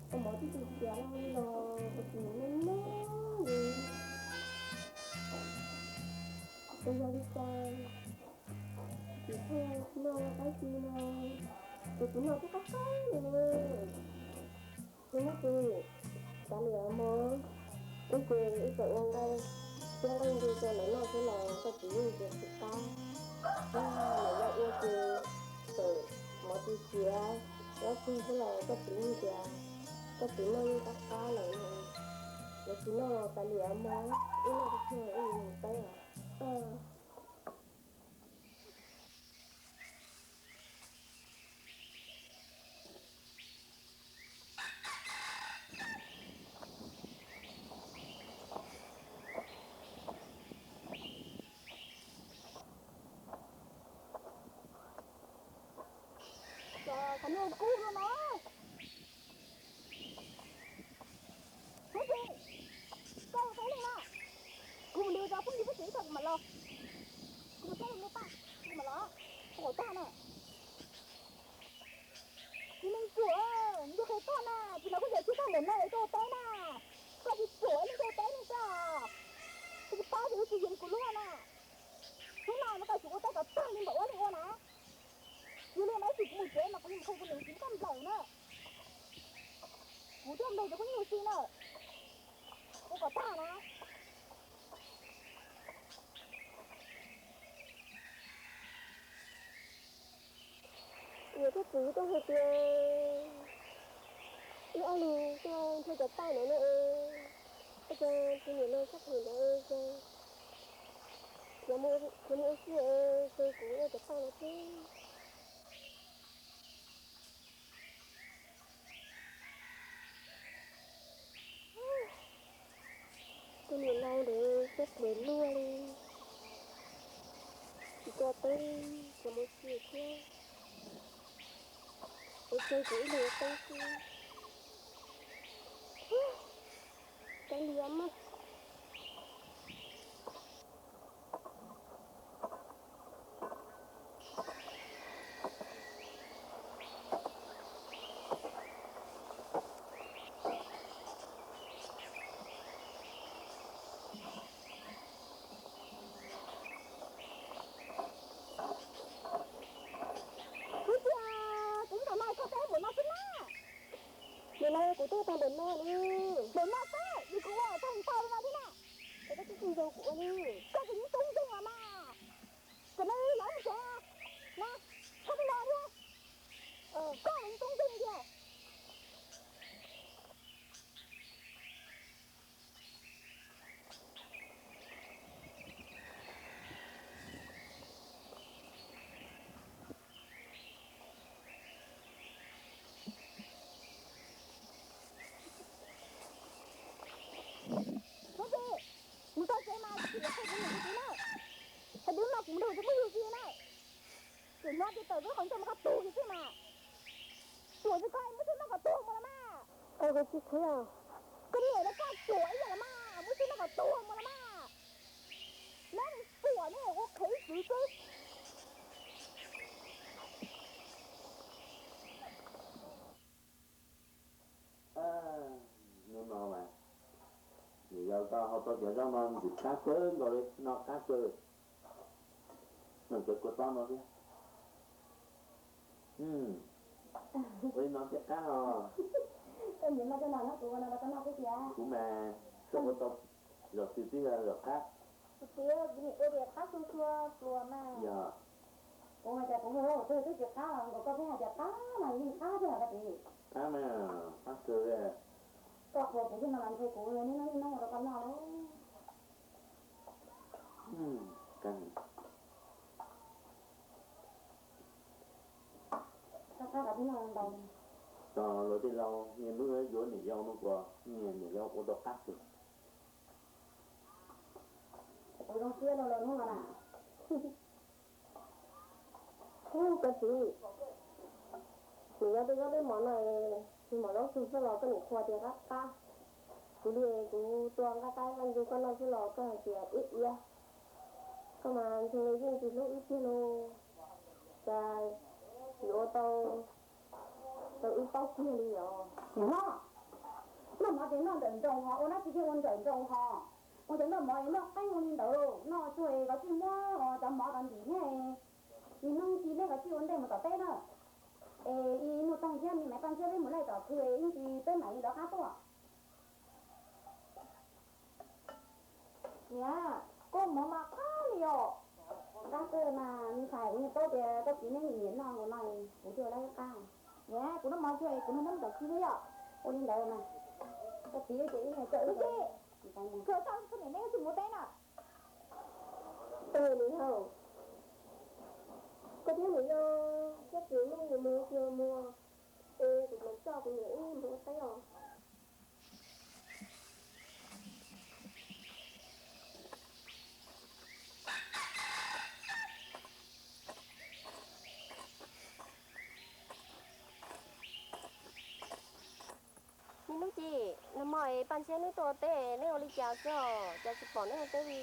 Koj mov twb tu xiav los koj tsis noj noj li. Koj yog li cas tsis txhob noj dab tsi no, ces kuv noj twb qab qab li na. Nws muab tis, kav liam mog, ib ces ib txawm ua nqaij, thiab nqaij nti rau lawv noj xwb los koj txiv yeej tias tsis qab. Lawv yog ua ces txawm mov tsis siav, dab tsi xwb los koj txiv yeej tias koj txiv noj yeej qab qab lawm no. Lawv tsis noj los kav liam mog, wb noj tsis tseg wb yuav mus teb os. Qhov no kub no no. Hmoob Tsev, koj ua tau leej no, kuv mus nrhiav cov phooj ywg Hmoob Tsev ib tag kuv mam los. Kuv mus txog me paj, kuv mam los, kuv qhov tag na. Tsis meej kuam, ncu qhia koj na, tsis los kuj yog tsis tag npaum no es koj ua teb na. Koj tsis ruam li koj ua teb li koj, koj tsis paub ces wb tsis yeem kuv luaj na. Hnub no no koj tsis ua teb kom tag li npaum ua li ua na. Yog li mas ib chim kuv mus tsev mas kuv yeej mus qhia kuv niam tsis muab koj nplawm na. Kuv thiaj nplawm ces kuv yeej ua si na. Ua kom tag na. Niam thiab txiv tuaj hais tias wb ob leeg tuaj nrhiav cov paj ntawd no es, ua cas tus niam laus txhob phem ntawd es cas khiav mus ua si es xyov kuv ua cov paj no thiab. Tus niam laus ntawd siab phem luaj li, tsis tso teb, tsis mus si thiab. Ua cas kuv ib leeg ua teb xwb. Kav liam mas. Kuv tias kuv ntawm no koj teb npaum no xwb na. Nim no kuv tuaj tag npaum no li. Npaum no xwb, yog kuv ua tag ntau li no thiab na. Es koj twb tsis nrog kuv ua li. Koj tseem yeej tub nkeeg los mas. Tseem no los mus tsev na. Koj twb los thiab. Koj yeej tub nkeeg thiab. Mus txog tsev mas tsis txhob qhia kuv niam kuv txiv na. Hais tias no kuv mus nrog kuv tus phooj ywg si na. Tseem hnov tias tawm koj qhov ncauj mas koj tuag kiag xwb mas. Ruam li koj muab txiv noj kom tuag mus los mas. Koj niam li koj ruam ib yam los mas, muab txiv noj kom tuag mus los mas. Neb ruam ne ua qhev xwb xwb. Hnub no mas niam yau tau hau tau cov zaub no ntxim qab kawg nkaus li, no qab kawg. Noj cov kua txob no thiab. Ua li no thiaj qab os. Koj nyiam noj tej no na, kuv ua no rau koj noj xwb tiag. Kuv mas koj ua tau zaum twg twb yog zaum qab. Kuv tias kuv nim ua tias qab xua xua pluas mas. Yog. Kuv mas cas kuv ua ua twb twb tsis qab los nkaus koj pheej hais tias qab mas yeej qab thiab los koj txiv. Qab mas qab kawg li. Koj qhuas kuv thiaj no los ntshe kuv niaj hnub niaj hnub ua rau koj noj lauj. Qab qab kom peb noj ntau. Tos luag tej laus niaj hnub yuav niam yau no puas, niam yau ua tau qab xwb. Kuv zoo siab rau luag hnub no na. Ub, koj txiv, niam yau tej zaub peb mov no, nws mov zaub tsuag xwb los koj nim qhuas tias qab qab. Kuv li kuv tua nqaij qaib nqaij ntsug koj noj xwb los koj hais tias iab iab. Koj mas ntshe yeej tsis hlub wb tiag lauj. Cas yuav ua tau rau wb paub kiag li os. Niam hlob, Ces noj nrawm nroos ho ua dab tsi thiaj ua nrawm nroos ho. Ua cov noj mov es noj qeeb ua li ntawd, noj tsuag es kov tsij muab cov mov tod ntim thiab. Niaj hnub ci nej kov tsij ua ntej mus tom teb na. Es ib Nuj Toog thiab me Maiv Paj Ntshiab peb mus laij tom khw es ib ntsis peb mam li lawv qab tuaj. Niam, koj mov mas qab li os. Qab kawg mas me ntxhais, kuv yeej paub tias koj txiv neb nyiam noj nkaus no, kuv thiaj ua lawv qab. Niam, kuv noj mov tsuag es kuv nrog neb mus tom khw thiab yom. Ua li ntawd mas, koj txiv ces ib nyuag coj ib, kawg tau koj niam neb tsis mus teb na. Ua li hauj, koj thiab niam yog sab tsis muaj mus mus, es kuv mam coj kuv niam wb mus ua teb os. Me Nuj Ci, nag hmo es Paj Ntshiab neb tuaj ua teb, neb ua li cas tso, cas tsis pom neb ua teb li?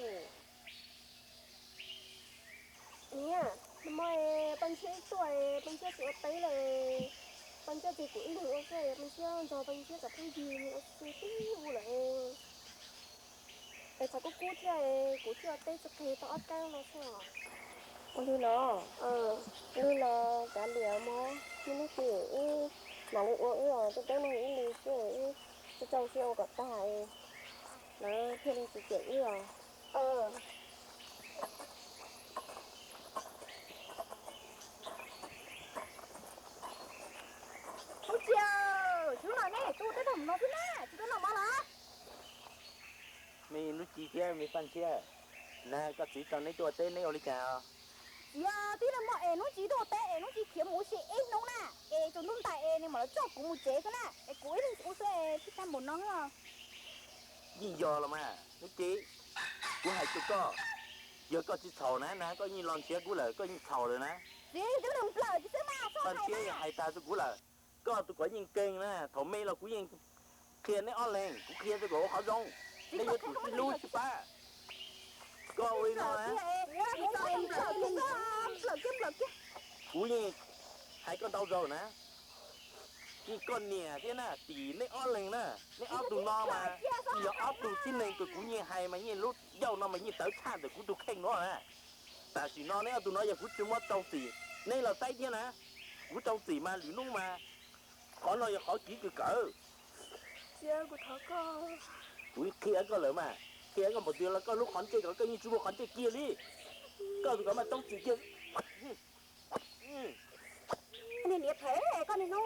Niam, nag hmo es Paj Ntshiab tuaj, Paj Ntshiab tsis ua teb lawm. Paj Ntshiab ces kuv ib leeg ua xwb, Paj Ntshiab nrog Paj Ntshiab cov phooj ywg mus ua si tib ua lawm. Es tshav kub kub thiab, kuv thiaj ua teb tsis qig tau ob kab no xwb os. Ua li los, ua li los kav liam mog, me Nuj Ci, wb mam li ua wb os, tej teb no ib li xwb, wb txaus siab ua kom tag, lawv thiaj li tsis cem wb os. Nuj Ci, tsis hnub no neb tuaj teb tag mus no xwb na, tsis tuaj noj mov los? Me Nuj Ci thiab me Paj Ntshiab, na koj txiv tso neb tuaj ua teb neb ua li cas? Txiv, tib nag hmo es Nuj Ci tuaj ua teb es Nuj Ci khiav mus ua si ib hnub na, es tsaus ntuj ntais es nws mam li coj kuv mus tsev xwb na, es kuv ib leeg ua xwb es thiaj tag npaum no. Yeej yog los mas Nuj Ci, kuv hais rau koj, yog koj tsis txhaum na, na koj yeej los nrhiav kuv lawm, koj yeej txhaum lawm na. Txiv, tib nag nplawm tsis xwb mas, Paj Ntshiab hais tag rau kuv lawm, koj tus kov yeej keeg na, thaum me los kuv yeej qhia neb ob leeg, kuv qhia rau kom ua qhov zoo, neb yuav tsum sib hlub sib pab. Koj ua li no na, kuv yeej hais koj ntau zaus na, yeej koj niam thiab na, tim neb ob leeg na, neb ob tug no mas, yog ob tug tib neeg uas kuv yeej hais mas yeej lub ncauj no mas yeej tawv tshaj ntawm kuv tus kheej no na. Tam sim no neb ob tug no yog kuv tsis muab rau txim, neb los saib thiab na, kuv rau txim mas lwm hnub mas, qhov no yog qhov kiv kawg kawg. Kuv qhia koj lawm mas, qhia koj npaum twg los koj lub qhov ntsej ko koj yeej tsis muaj qhov ntsej kiag li. Koj tus ko mas rau txim kiag. Niag niam phem, koj niag hnub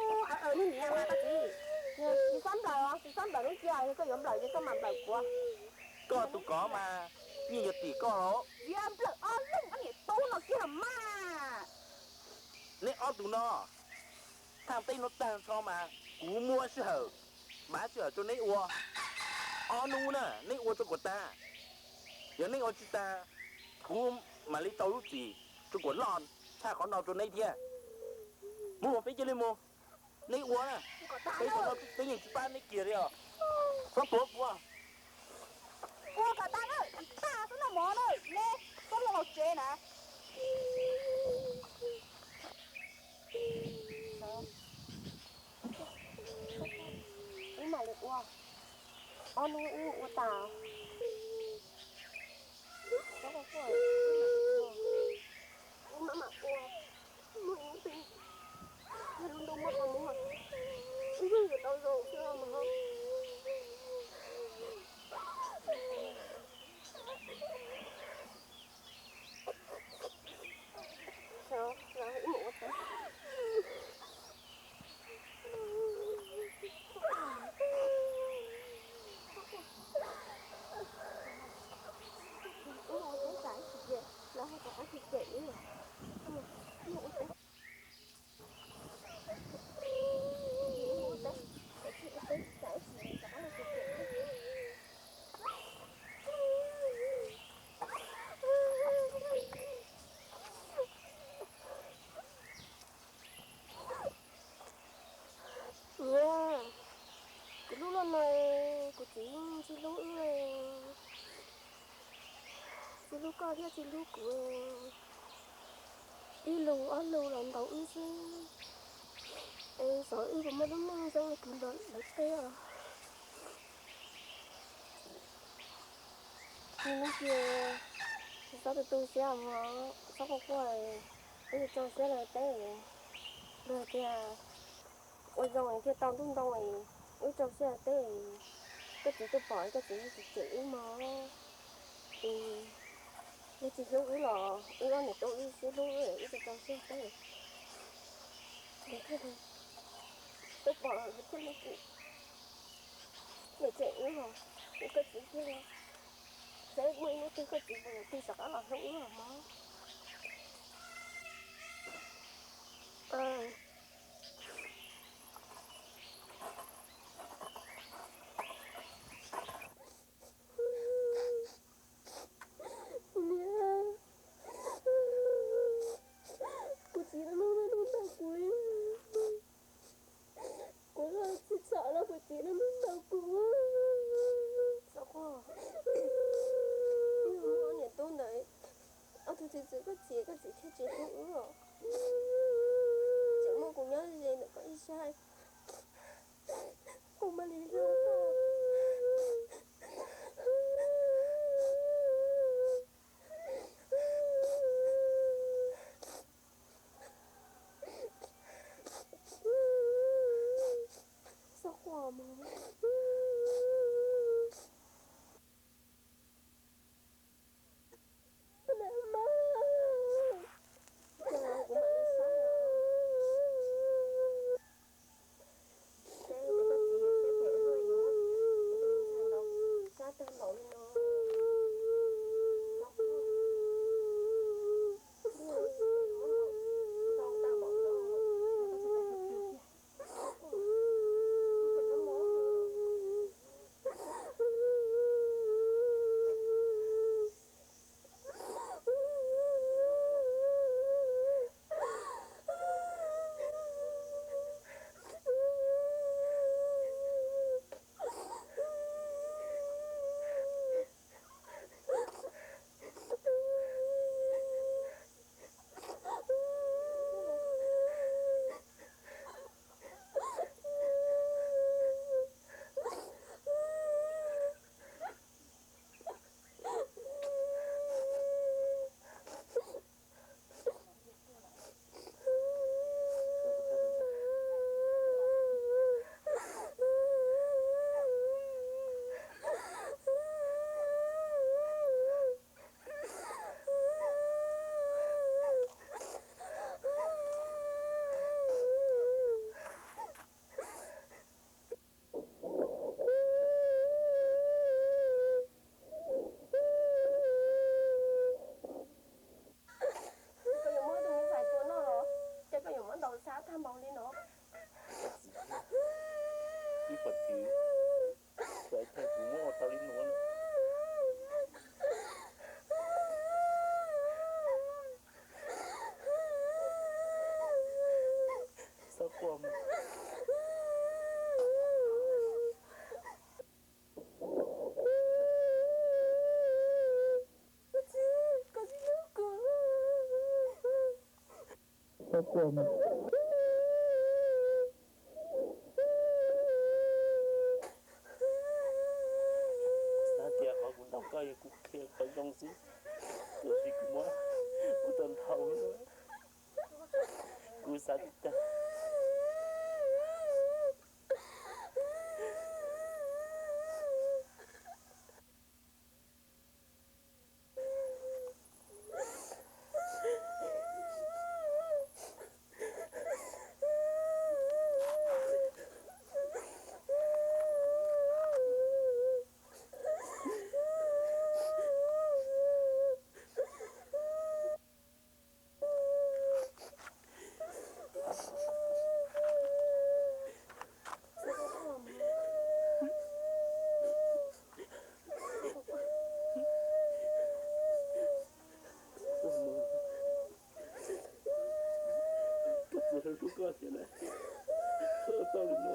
niag niam mas koj txiv, tsis xob nplawm, tsis xob nplawm lub cia, yog koj yuav nplawm ces koj mam nplawm kuv. Koj tus ko mas yeej yog tim koj los. Yuav nplawm ob leeg ob niam tub no kiag los mas. Neb ob tug no, thaj teb no tag nrho mas kuv muab sij hawm, pab sij hawm rau neb ua ob hnub na, neb ua rau kom tag. Yog neb ua tsis tag, kuv mam li rau lub txim rau kom loj tshaj qhov no rau neb thiab. Mus, peb cia li mus. Neb ua na, peb tau no peb yeej tsis pab neb kiag li os. Txhob tuav kuv. Ua kom tag na, tsis tag xwb noj mov na, neb txhob los tsev na. Wb mam li ua, ob hnub wb ua tas. Wb mam mam ua, muaj ib hnub twg yog lub ntuj muab qhov muag, wb yeej yuav tau zoo xwb mas. Niam, kuv hlub luaj no, kuv txiv tsis hlub wb, tsis hlub koj thiab tsis hlub kuv. Ib lus ob lus los ntaus wb xwb, es xyov wb puas muaj lub neej zoo li kuv lawv tej os. Ces txhob tu tu siab mog, txhob quaj quaj, wb rau siab lawm teb. Luag tias ua zoo thiaj tau ntuj ntoo, wb rau siab lawm teb. Koj txiv twb pom koj txiv tsis cem wb mog. Yog tsis hlub wb los wb ob niam tub wb sib hlub, wb rau rau siab lawm teb. Twb pom los thiaj li niam cem wb los, wb koj txiv thiab. Saib muaj ib hnub twg koj txiv puas yuav tig rov qab los hlub wb los mog. Niam, kuv txiv no muab hnub ntau kuv li. Kuv los tsis txhaum los kuv txiv no muab hnub ntau kuv. Txhob quaj, niam tub ntawd, ob tug txiv txwv koj txiv, koj txiv thiaj tsis hlub wb os. Tseem muaj kuv nyob ze ntawm koj ib sab, kuv mam li hlub koj. Txhob quaj mog. Kuv mam li saib os. Saib koj txiv yuav siab phem luaj yuav, kab tag npaum li no. Koj yuav muab tus me ntxhais tua noj los cas koj yuav muab ntaus xav tag npaum li no? Ib pom txiv, txawm tag kuv muab ua tau li no. Txhob quaj mog. Txhob quaj mog. Xav tias qhov kuv ntaus koj yog kuv qhia qhov zoo xwb, tiam sis kuv muab ua tau dhau lawm. Kuv xav tsis tag. Koj txiv hlub koj thiab na, tau li no.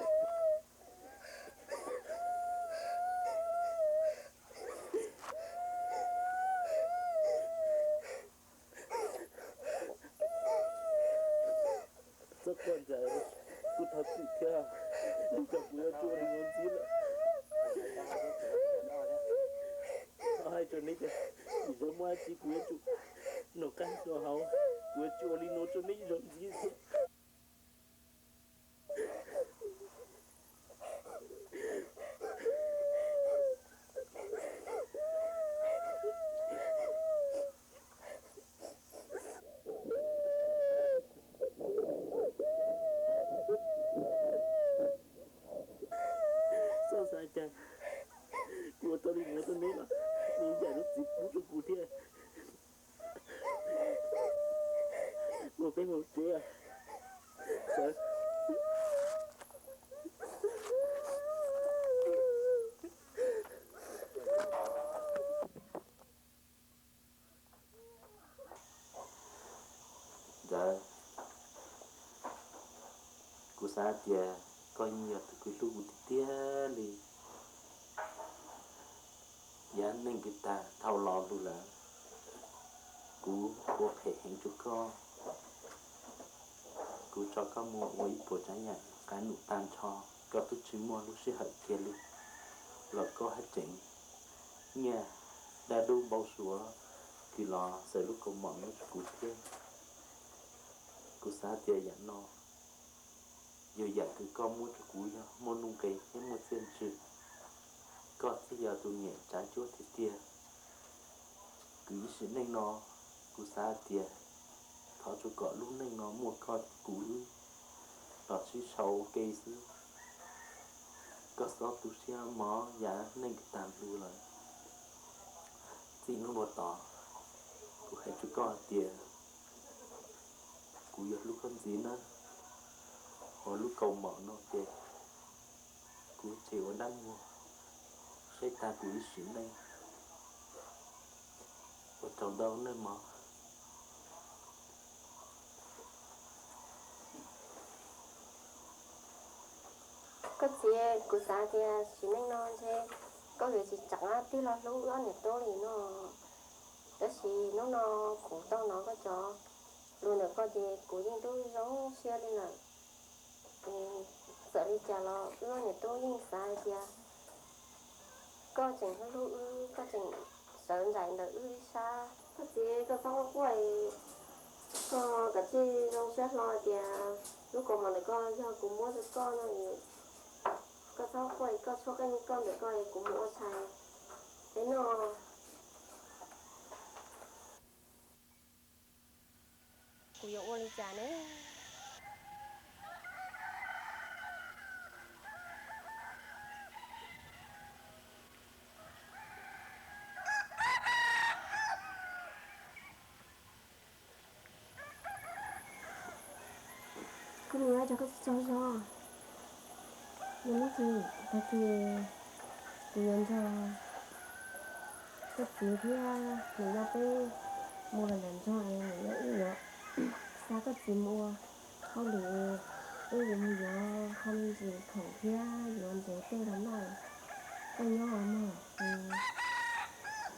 Txhob quaj ntxhais, kuv thov txim thiab, neb cov kuv yuav tsis ua li no ntxiv lawm. Hais rau neb tias Tab sis kuv yuav tsum noj qab noj haus, kuv yuav tsum ua li no rau neb ib zaug ntxiv thiab. Txhob xav cas kuv ua tau li no rau neb los neb yam lub txiv pub rau kuv thiab. Mus peb mus tsev. Ntxawm, kuv xav tias koj yeej yog tus kws hlub kuv tiag tiag li. Yav neej kwv tag dhau los lug lawm, kuv ua phem heev rau koj. Kuv tso koj muag ua ib puas tsav yam qab num tag nrho, koj twb tsis muaj lub sij hawm kiag li, los koj haj tseem nyiaj dab dub npau suav kws los xaws lub kaus mom no rau kuv thiab. Kuv xav tias yam no yog yam kws koj muab rau kuv yog muaj nuj nqis thiab muaj txiaj ntsig. Koj thiaj yog tus niam tsav cuab tiag tiag. Kws ib sim neej no kuv xav tias thov tsuas kom lub neej no muaj koj kuv wb los sib sau ua ke xwb. Koj txhob tu siab mog, yav neej kwv tag lug lawm. Txij hnub no tod, kuv hais rau koj hais tias kuv yuav hlub koj ntxiv nawb. Ho lub kaus mom no ces kuv tseg ua dab muag saib tag kuv ib sim neej. Ua tsaug ntau nawb mog. Koj txiv, kuv xav tias sim neej no ntshe koj yuav tsis rov qab tig los hlub wb ob niam tub li no. Tab sis hnub no kuv tau hnov koj cov lus ntawm koj ces kuv yeej tub zoo siab li lawm. Txawm li cas los wb ob niam tub yeej xav hais tias koj tseem hlub wb, koj tseem sawv nraim ntawm wb ib sab. Koj txiv, koj txhob quaj, koj kav tsij zoo siab hlo tias lub kaus mom ntawm koj yog kuv muab rau koj no. Koj txhob quaj, koj tshuab koj ntawm koj es kuv mus ua tshais peb noj. Kuv yuav ua li cas ne? Koj niam, ua cas koj tsis tsaug zog? Nag hmo tag kis kuv yuav nrog koj txiv thiab niam yau peb mus los ntawm nroog es niam yau wb yuav xa koj txiv mus ua hauj lwm, wb yuav mus yuav qho me ntsis khoom thiab yuav ntsev tej los noj. Koj nyob os mog,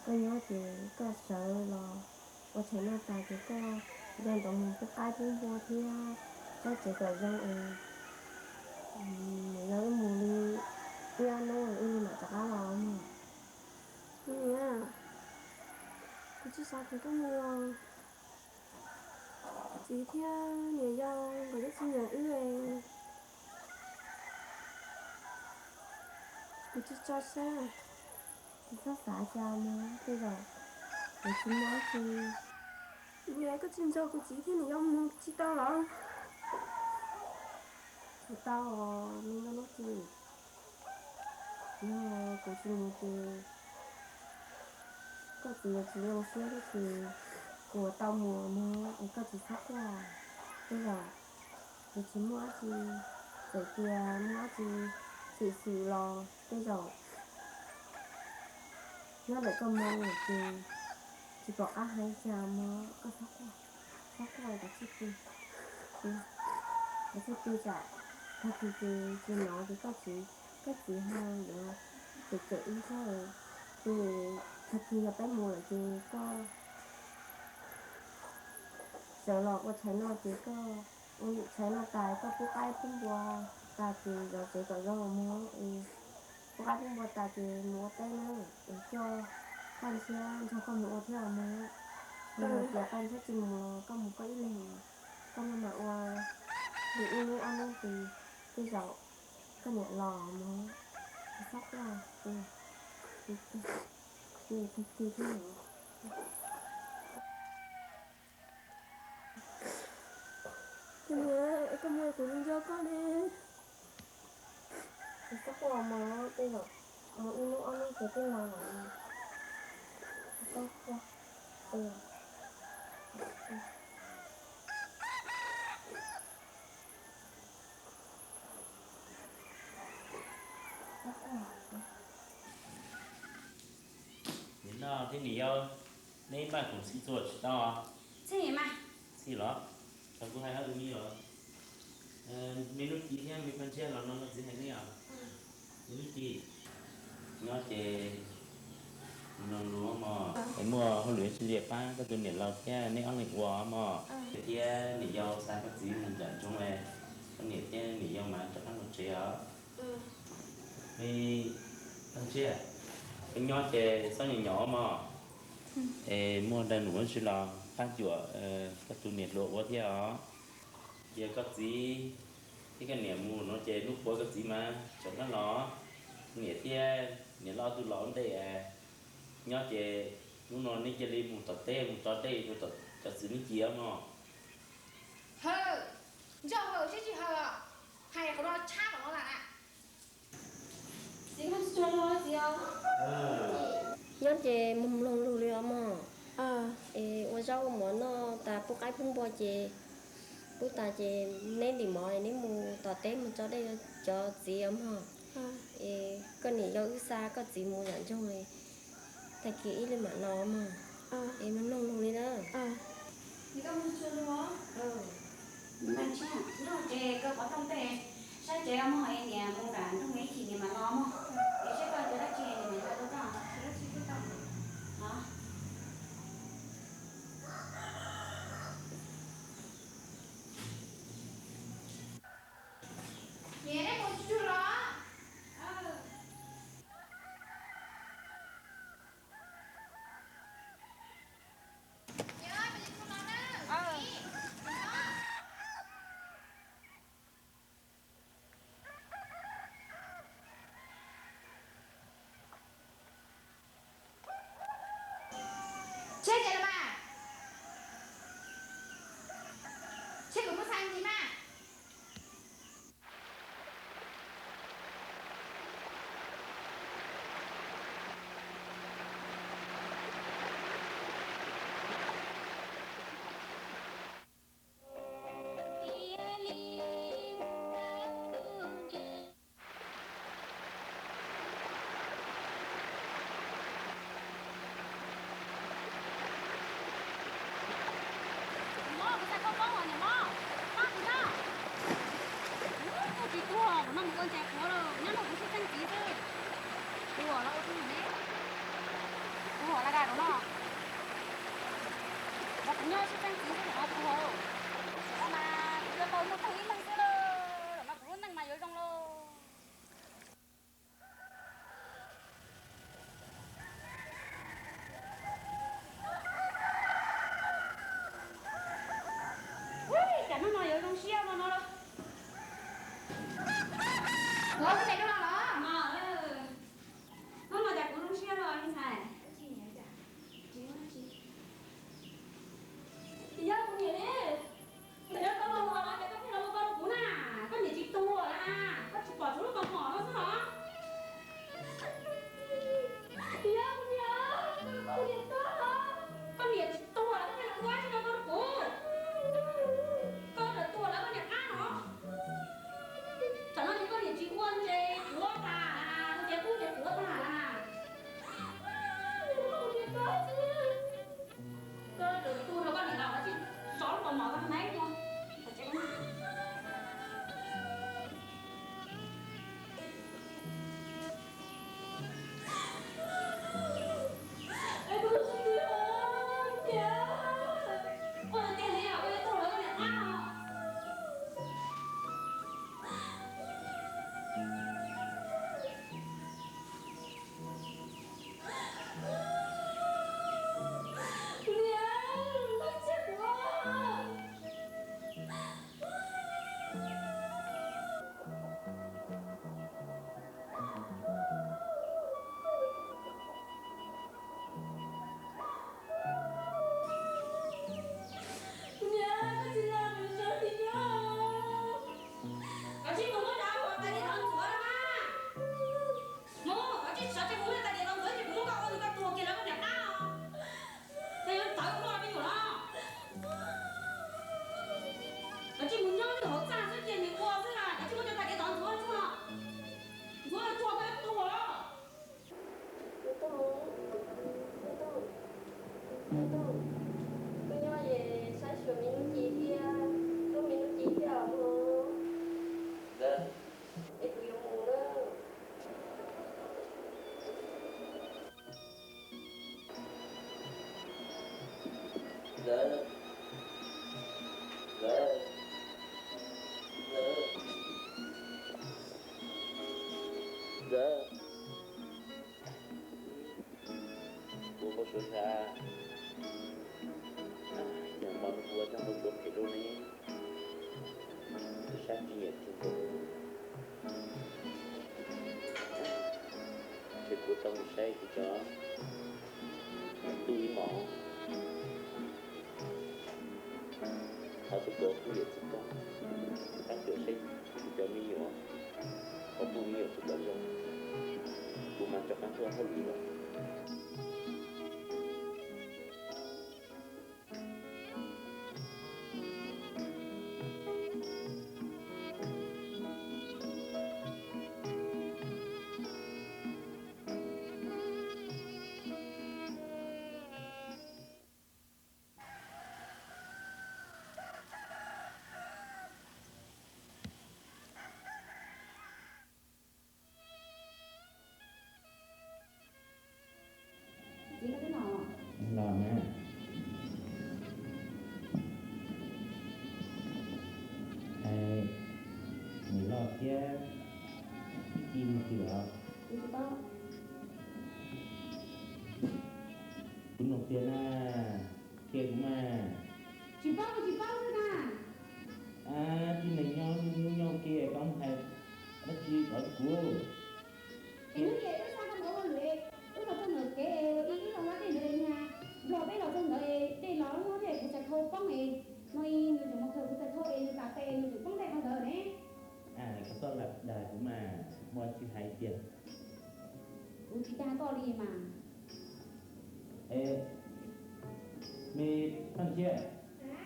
koj nyob ces koj sawv los ua tshais noj tas ces koj nco ntsoov mus pub qaib pub npua thiab txhob tsev kom zoo es niam yau wb mus li ib ob hnub wb li mam rov qab los mog. Niam, kuv tsis xav kom koj mus. Txiv thiab niam yau nkawd twb tsis nyiam wb. Kuv tsis tso siab. Tsis txhob xav cas mus, tej zaum kuv tsis muaj dab tsi. Niam, koj tsis nrog kuv txiv thiab niam yau mus tsis tau los? Tsis tau os, me no lub txim. Yog kuv tsis mus ces koj txiv yuav tsis zoo siab, tab sis kuv tau mus mog es koj tsis txhob quaj. Tej zaum kuv tsis muaj dab tsi, txawm tias muaj dab tsi xwm xwm los tej zaum nyob ntawm koj moo ces tsis pom qab hais cas mog, koj txhob quaj, txhob quaj, kav tsij pw, kav tsij pw tsam tag kis ces tsis hnov ces koj txiv, koj txiv ho yuav cem cem wb thiab. Ces tag kis yog peb mus lawm ces koj sawv los ua tshais noj ces koj ua tshais noj tas koj pub qaib pub npua tas ces zov tsev kom zoo mog. Pub qaib pub npua tas ces mus ua teb na, es coj Paj Ntshiab nrog koj mus ua thiab os Muas. Yog hais tias Paj Ntshiab tsis mus los koj mus koj ib leeg, koj maj mam ua li ib hnub ob hnub ces tej zaum koj niam los Muas. Txhob quaj, tus tus tus tus tus tus. Koj mus, kuv nco koj ne. Txhob quaj Muas, tej zaum mus ib hnub ob hnub ces twb los lawm. Txhob quaj. Niam loj thiab niam yau, neb maj koom txhij txhua tsis tau? Txhij mas. Txhij los? Thaum kuv hais ob tug me nyuam, me Nub Ci thiab me Paj Ntshiab los no koj txiv hais neb os? Me Nub Ci, nyob ces mloog lus mog, es muaj hauj lwm tsis li pab koj tus niam laus thiab neb ob leeg ua mog. Thiab niam yau xa koj txiv mus nram nroog es, koj niam thiab niam yau mas rov qab los tsev os. Me Paj Ntshiab, koj nyob ces txhob nyob nyob mog, es muaj dab num tsi los pab cuam koj tus niam hluas ua thiab os. Cia koj txiv thiab koj niam mus no ces hnub puav koj txiv mas rov qab los. Niam thiab niam loj twb los ua ntej, nyob ces hnub no neb cia li mus tom teb mus tso dej rau cov txiv neej ci mog. Haw, nco haw seb tsis haw os. Hais qhov no tshab qhov no lawm na. Txiv, koj tsis tshua lug txiv os. Nyob ces mus mloog lus li os mog. Es ua zaub ua mov noj tas pub qaib pub npua ces pub tas ces neb ntim mov neb mus tom teb mus tso dej cov txiv os mog. Es koj niam yau wb xa koj txiv mus nram nroog, tag kis ib leeg mam los mog. Es mus mloog lus li na. Nyob ces koj qhov rooj tej saib tsev mog, es niam mus nram nroog ib chim niam mam los mog. Es seb koj yuav dab tsi niam mam hais rau koj. Niam, neb mus tsuag los. Tsheb tsev los mas. Tsheb kuv muab xa ntsis mas. Mob, kuv xa koj paub os niam mob, pab kuv na. Kuv tsis tuag, kuv no mus ua ntses qhuav lawm, nyob no kuv sib txeeb txiv xwb. Kuv los ua tub ne, kuv los dag rau no. Los kuv nyob sib txeeb txiv xwb, kuv no kuv tuag. Tam sim no mas kuv yuav tau muaj tug ib leeg xwb lawm, tam sim no kuv lub neej mas yuav zoo lawm. Ub, cas hnub no yuav zoo siab ua no los? Ua ntej rau los los? Hnub no cas kuv zoo siab los li ntxhais? Tsis yog kuv niam li. Txawm yog koj los los ces koj thiaj los ua pa rau kuv na. Koj nyob es saib xyuas me hnub ci thiab, tuaj me hnub ci thiab os. Ntawd, es kuv yuav mus na. Ntawd, ntawd, ntawd, ntawd. Ua npau suav ntag. Yog hmo no kuv ua tau npau suav phem dua ne, kuv sab tsis nyiam tsis nkaus. Ces kuv tau mus saib kuv cov tub ib hmos. Thov tus ko kuj yam txij koob, qab cuam saib kuv cov me nyuam, qhov kuj me nyuam kuv cov zoo, kuv mam rov qab tuaj hauj lwm los. Txiv, koj twb los? Los na. Hais, niam loj thiab txiv ci mus twg los? Kuv tsis paub. Kuv nug tiag na, qhia kuv mas. Tsis paub, tsis paub xwb na. Tib neeg nyob hnub nyob ua ke koj hais dab tsi rov kuv. Es hnub ib wb xa koj mus ua hauj lwm, wb los txog ntawm kev, ib wb los hla dej ntawd niag nplog, peb los txog ntawd dej los lub thiab kuv txhais khau poob es no, nws tseem mus khaws kuv txhais khau es nws plam tes nws tseem poob dej rau ntawd ne. Koj txhob lam dag kuv mas, muaj tsis hais tiag. Kuv tsis dag koj li mas. Es, me Paj Ntshiab,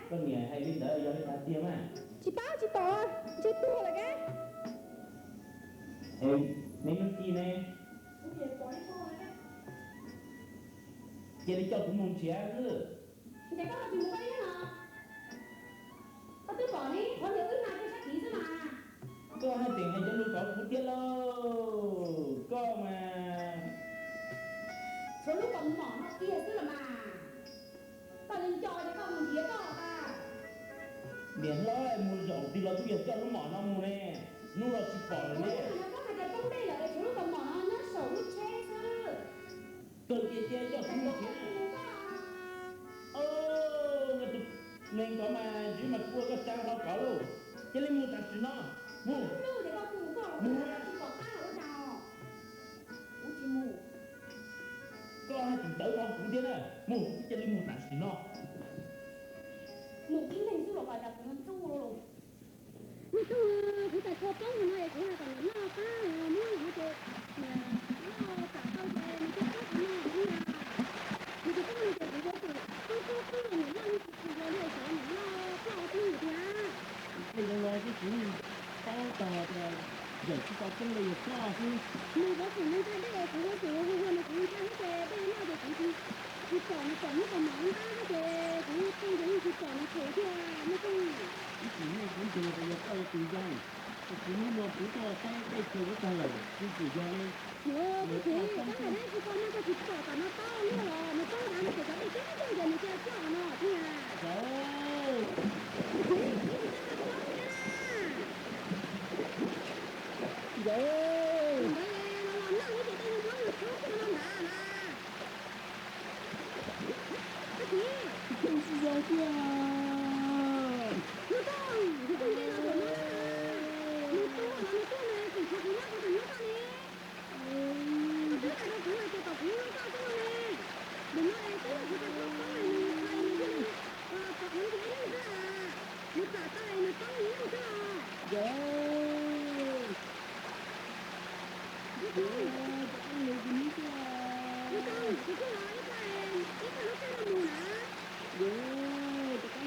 koj niam hais li ntawd yog li cas tiag mas? Tsis paub, tsis pom, ntshe tuag lawm ne. Es me Nuj Ci ne? Cia li coj kuv mus nrhiav xwb. Ces koj ho tsis mus koj ib leeg los? Koj twb pom ne, qhov ntawd wb hla kiag sab tid xwb mas. Koj haj tseem hais cov lus ko kuv thiab lauj, koj mas. Tshuav lub kaus mom no kiag xwb los mas. Koj nco nco ces koj mus nrhiav koj tas. Niam hlob, mus zaum twg los twb yog coj lub mom no mus ne, hnub no tsis pom lawm ne. Koj hais tias poob dej lawm es tshuav lub kaus mom no nyob saum lub tsheb xwb. Kawg kiag cia coj kuv mus nrhiav. Tus neeg ko mas ntsis mas kua koj tsa hlo kov lauj. Cia li mus tam sim no. Mus. Mus. Koj haj tseem tawv hlo kuv thiab na. Mus, cia li mus tam sim no. Mus ib leeg xwb los mas cas kuv ntxub. Nws tuaj, kuv txhais khau poob no es kuv hais kom niam loj pab muab no ces niam loj plam tau ces nws thiaj pab kuv no xwb na. Nws tsis pab no ces kuv yuav tsum poob poob poob los niam loj yeej tsis tshua yog li xyov niam loj ploj poob yus thiab. Tej zoo no xwb kuv paub tag tias yawm tsis tau poob li yog koj xwb. Nws yuav tsum nws ntshai dej, kuv yuav tsum hu hu nws, kuv ntshai thiab ces dej loj ces kuv tsis pom nws, pom hnub kaus mom ntab thiab ces kuv poob ces yeej tsis pom nws them thiab, me koj. Ib txwm yeej kuv ntseeg tias yog koj yog tus zoo, tab sis hnub no kuv tuaj saib dej tshuav kuv tag lawm, kuv tseem yog li. Yuav, koj txiv, koj hais dab tsi koj mas koj tsis pom tom no tau luaj los nws poob nrad no ces cov dej coob coob ces nws cia li ploj no thiab. Txiv, txiv tsis tau los poob thiab na. Ntawd los los noj thiab ces dej no muab nws khub tuaj no ntag na. Koj txiv. Tus kheej tsis zoo tiag. Hnub tuaj, tus kheej nce no tus no na. Nws tuag los nws tuag na, tseem tshuav kuv nyob kuv tseem hlub koj ne. Koj twb hais rau kuv hais tias kom kuv hlub koj xwb no ne. Nim no es twb yog kuv txhais khau poob es nws hais nws thiaj li pom kuv ntxiv ib leeg xwb a. Nws plam tau es nws poob ib leeg xwb os. Ntawd, ntawd, tus koj nug kuv hnub xwb os. Ntawd, kuv kuj los ib qho, ib qho lub caij no mus na. Ntawd, tus koj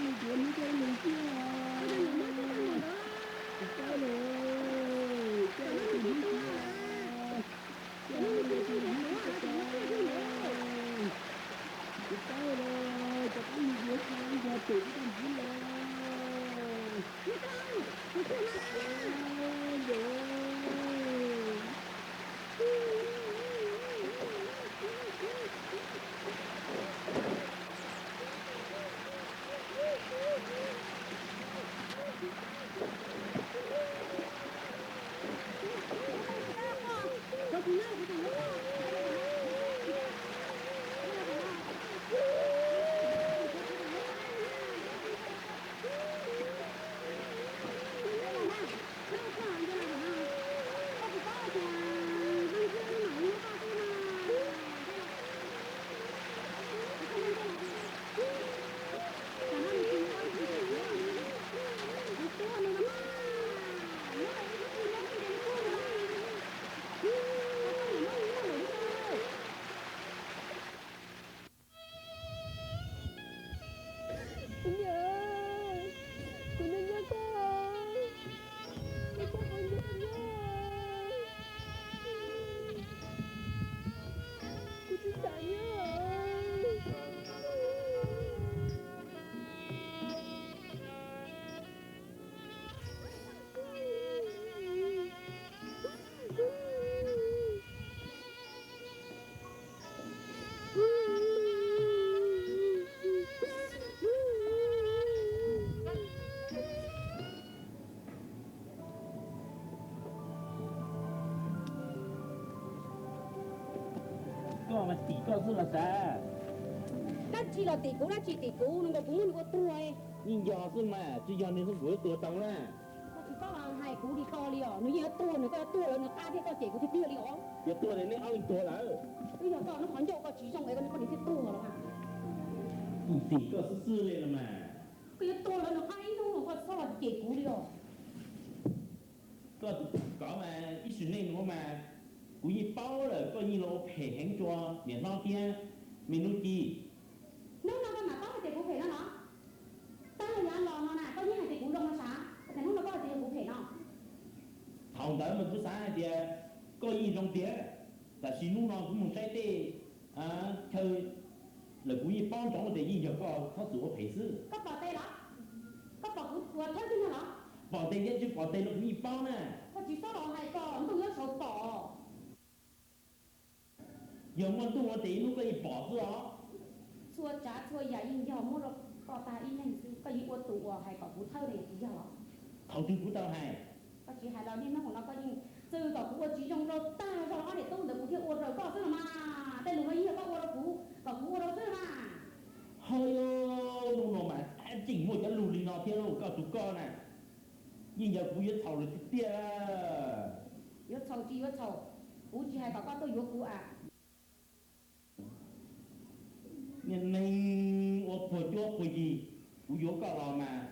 Mas tim koj xwb los sav. Dab tsi los tim kuv, dab tsi tim kuv, nws nkaus kuv muab nws ua tuag. Yeej yog xwb mas, tsis yog nws kuv yuav tuag tau na. Koj tsis txhob los hais kuv li ko li os, nws yeej yuav tuag, nws koj yuav tuag lawm nws qab thiab koj cem kuv tiag tiag li os. Yuav tuag ces nej ob leeg tuag lawm. Twb yog koj lub qhov ncauj koj tsis zoo es koj niam thiaj tuag los mas. Tim koj xwb xwb li los mas. Koj yuav tuag lawm nws qab ib hnub los koj txhob los cem kuv li os. Koj tus kov mas ib sim neej no mas kuv yeej paub lawm koj yeej los ua phem heev rau niam hlob thiab me Nub Ci. Hnub no koj mam paub hais tias kuv phem no los? Tag los yav los no na koj yeej hais tias kuv zoo no sav, ua cas hnub no koj hais tias yog kuv phem no? Thaum ntawd mas kuv xav hais tias koj yeej zoo tiag, tab sis hnub no kuv mus saib tej chaw lawm kuv yeej paub ntsoov tias yeej yog koj txhob txwm ua phem xwb. Koj pom tes los? Koj pom kuv ua thawj twg no los? Pom tes thiab tsis pom tes los kuv yeej paub na. Koj tsis txhob los hais ko, ntuj yuav saud pom. Yog muaj ntuj ua tes ib hnub koj yeej pom xwb os. Txhua tsav txhua yam yeej yog muab rau koj tag ib leeg xwb, koj yeej ua tus uas hais kom kuv thawj ne tsis yog los? Thaum twg kuv tau hais? Koj tsis hais los niaj hnub no koj yeej txwv kom kuv ua tsis zoo rau tag zog ob niam tub ntawd kuv thiaj ua raws koj xwb los mas. Tej lus no yeej yog koj ua rau kuv kom kuv ua rau xwb mas. Hos, hnub no mas tab tseem muaj cov lus li no thiab lauj koj tus koj na. Yeej yog kuv yuav txhaum lawm tiag tiag. Yuav txhaum tsis yuav txhaum, kuv tsis hais kom koj tuaj yuav kuv a. Niag neeg ua puag cuab puag yig, kuv yuav koj los mas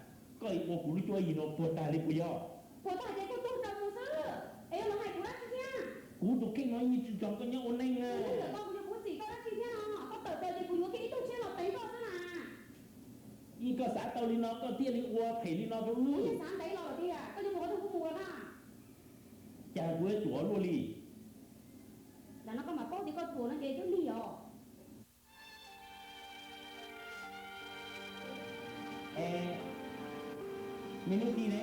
koj ua kuv lub cuab yig no puag tag li puas yog? Puas tag ces koj tuag raws mus xwb, es yuav los hais kuv dab tsi thiab? Kuv tus kheej no yeej tsis nrog koj nyob ua neej na. Kuv yog koj, kuv yuav kuv txim koj dab tsi thiab no? Koj tawm plaws ces kuv yuav kiag ib tug tshiab los teev koj xwb na. Yeej koj xav tau li no koj thiaj li ua phem li no rau wb. Kuv yeej xav ntev los lawm tiag, koj yuav mus qhov twg kuv mus los na. Cas kuv yuav ruam luaj li? Lam no koj mam paub tias koj ruam no ces twb lig os. Es me Nub Ci ne?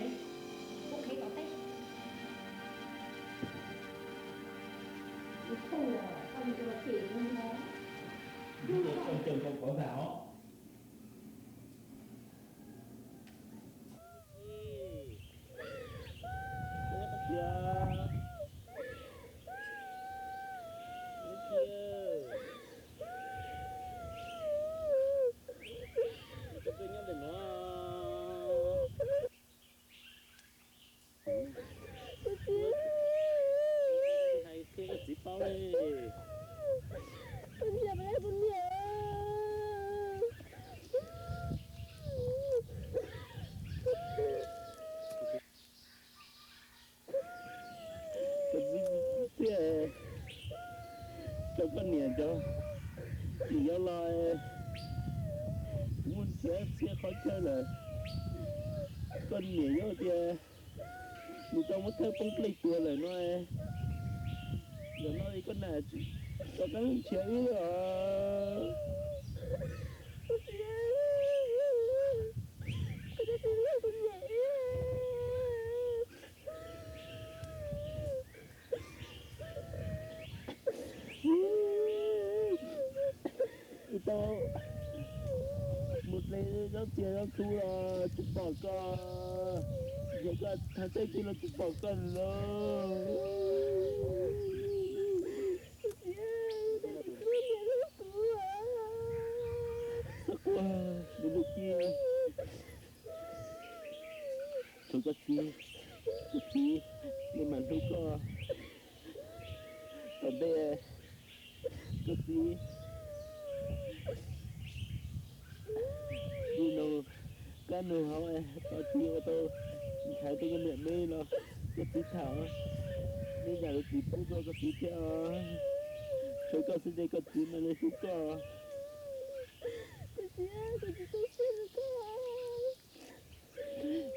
Kuv qhia tom teb. Kuv tuaj, koj yuav ua phem kuv no. Kuv tuaj caw koj kov vam os. Hais qhia koj txiv paub li. Koj txiv thiaj rau koj niam cov, nws yuav los, kuv muaj nrhiav txhia qhov chaw lawm. Koj niam yuav tias nws tau muab thawj poob dlej tuag lawm no. Zaum no koj nam tsis rov qab nrhiav wb os. Wb tau mus dle zaub txiag zaub txhu los tsis pom koj, nrhiav koj thaj teb twg los tsis pom koj li lauj. Txhob quaj, me Nub Ci. Tshuav koj txiv, koj txiv, nws mam hlub koj. Tom ntej koj txiv, nim no koj nug hauv, koj txiv ua tau ntshaw rau koj niam me los koj txiv tham, nej yam lus txiv pub rau koj txiv thiab os. Tshuav koj xwb ces koj txiv mam li hlub koj.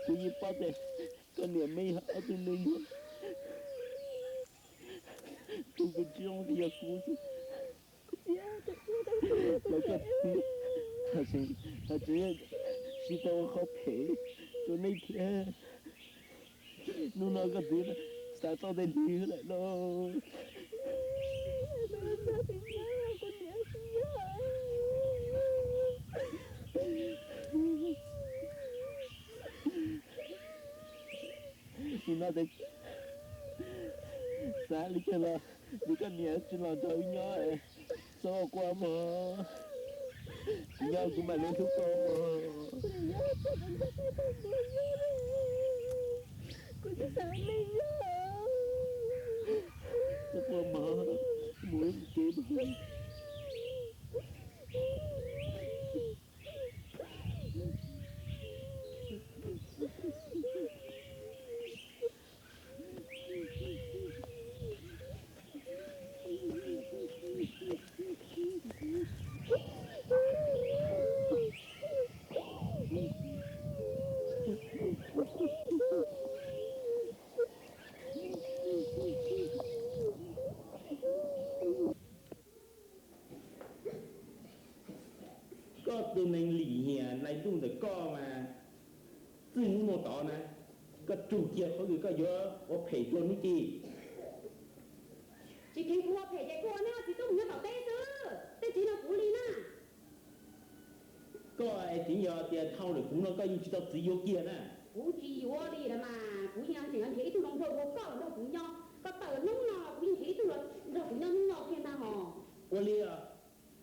Kuv yeej paub tias koj niam me yog ob tug neeg nyob, tus kws tsis zoo ces yog kuv xwb. Los koj txiv, hais tseem, hais tseem tsis tau ua qhov phem rau nej thiab. Hnub no koj txiv xav tau tej ntawd lawm lauj. Nim no ces xav li cas los vim koj niam tsis los nrog wb nyob es Txhob quaj mog, kuv nyob kuv mam li hlub koj mog. Txhob quaj mog, mus ua tsev mog. Koj tus neeg lim hiam ntais ntuj ntawm koj mas txij hnub no tod na, koj tsum kiag qhov kws koj yuav ua phem rau hnub ci. Tsis kheev kuv ua phem ces kuv ua neb ob txiv tub nyob tom teb xwb, tej tsev no kuv li na. Koj es tseem yog tias dhau lawm kuv no koj yeej tsis tau txiv yuav kiag na. Kuv tsis yuav li los mas, kuv yeej tseem nrhiav ib tug zoo nraug ua koj nrog kuv nyob, koj tawm hnub no kuv yeej nrhiav ib tug nrog kuv nyob hnub no kiag ntag hos. Ua li,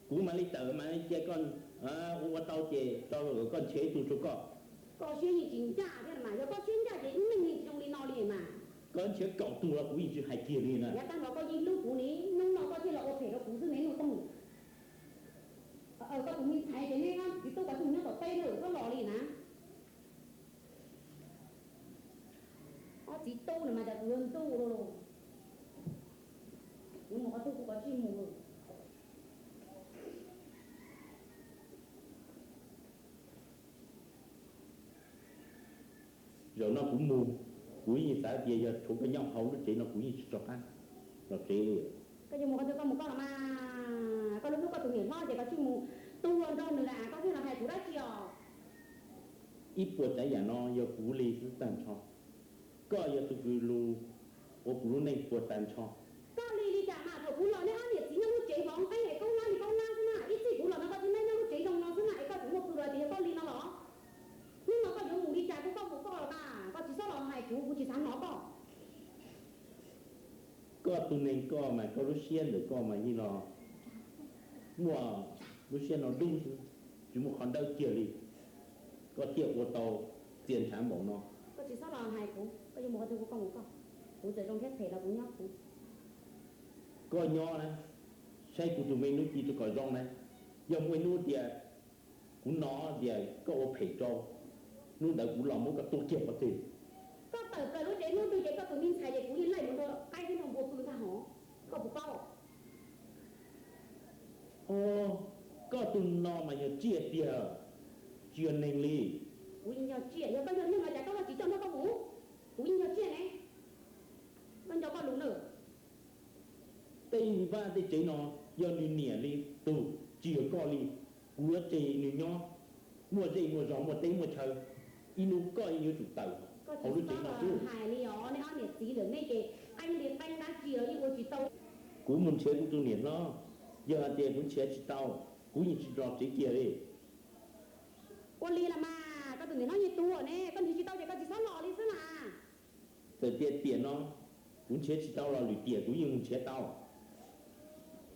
kuv mam li tawm mam li cia koj ua ua tau ces tso koj nrhiav ib tug rau koj. Koj siab yeej tsis ncaj thiab mas, yog koj siab ncaj ces ib neeg yeej tsis zoo li no li mas. Koj nrhiav kaum tug los kuv yeej tsis hais kiag li na. Yav tag los koj yeej hlub kuv li, hnub no koj thiaj los ua phem rau kuv xwb ne Nuj Toog. Koj tus me ntxhais ces neb ob txiv tub koj tsum nyob tom teb na, txhob los li na. Ob txiv tub no mas cas kuv yuav ntuj los, kuv mus qhov twg kuv kov tsij mus. Zaum no kuv mus, kuv yeej xav tias yog tshuav koj nyob hauv lub tsev no kuv yeej tsis rov qab los tsev li. Koj yuav mus qhov twg koj mus koj los mas, koj hlub hlub koj tus niam hlob ces koj tsij mus tuag nrog nws lawm koj thiaj los hais kuv dab tsi os. Ib puas tsav yam no yog kuv li xwb tag nrho. Koj yog tus kws lus ua kuv lub neej puas tag nrho. Koj li li cas mas thaum kuv los neb ob niam txiv nyob lub tsev hmoov qeeb es koob lab li koob lab xwb na, ib txij kuv los no koj tsis neb nyob lub tsev zoo no xwb na es koj tseem muaj pw los tias yog koj li no los? Hnub no koj yuav mus li cas kuj koj mus koj los mas, koj tsis txhob los hais kuv, kuv tsis xav hnov koj. Koj tus neeg koj mas koj lub siab ntawm koj mas yeej los muaj lub siab no dub xwb, tsis muaj qhov dawb kiag li, koj thiaj ua tau txia ntshav npaum no. Koj tsis txhob los hais kuv, koj yuav mus qhov twg kuv koj mus koj, kuv txawm zoo thiab phem los kuv nyob kuv. Koj nyob na, saib kuv tus me hnub ci rau kom zoo na, yog muaj ib hnub tias kuv hnov tias koj ua phem rau, hnub ntawd kuv los muab koj tua kiag pov tseg. Koj tawm plaws lub tsev hnub twg ces koj tus me ntxhais ces kuv yeej laij mus nrog qaib thiab nrog npua pw ntag hov, koj puas paub? Os, koj tus no mas yog tsiaj tiag, tsis yog neeg li. Kuv yeej yog tsiaj, yog koj yog neeg los cas koj tsis coj nrog koj mus? Kuv yeej yog tsiaj ne, koj nco koj lus na. Tej vaj tej tsev no yog nws niam li tus, tsis yog koj li. Kuv yuav tseg nws nyob, muaj zej muaj zos muaj teb muaj chaw, ib hnub koj yeej yuav tsum tawm hauv lub tsev no xwb. Hais li os, neb ob niam txiv lawm nej ces qeeb li qeeb dab tsi los yeej ua tsis tau. Kuv mus nrhiav kuv tus niam hlob, yog hais tias kuv nrhiav tsis tau, kuv yeej tsis los tsev kiag li. Ua li los mas, koj tus niam hlob yeej tuag ne, koj nrhiav tsis tau ces koj tsis txhob los li xwb mas. Txawm tias tiam no kuv nrhiav tsis tau los lwm tiam kuv yeej mus nrhiav tau.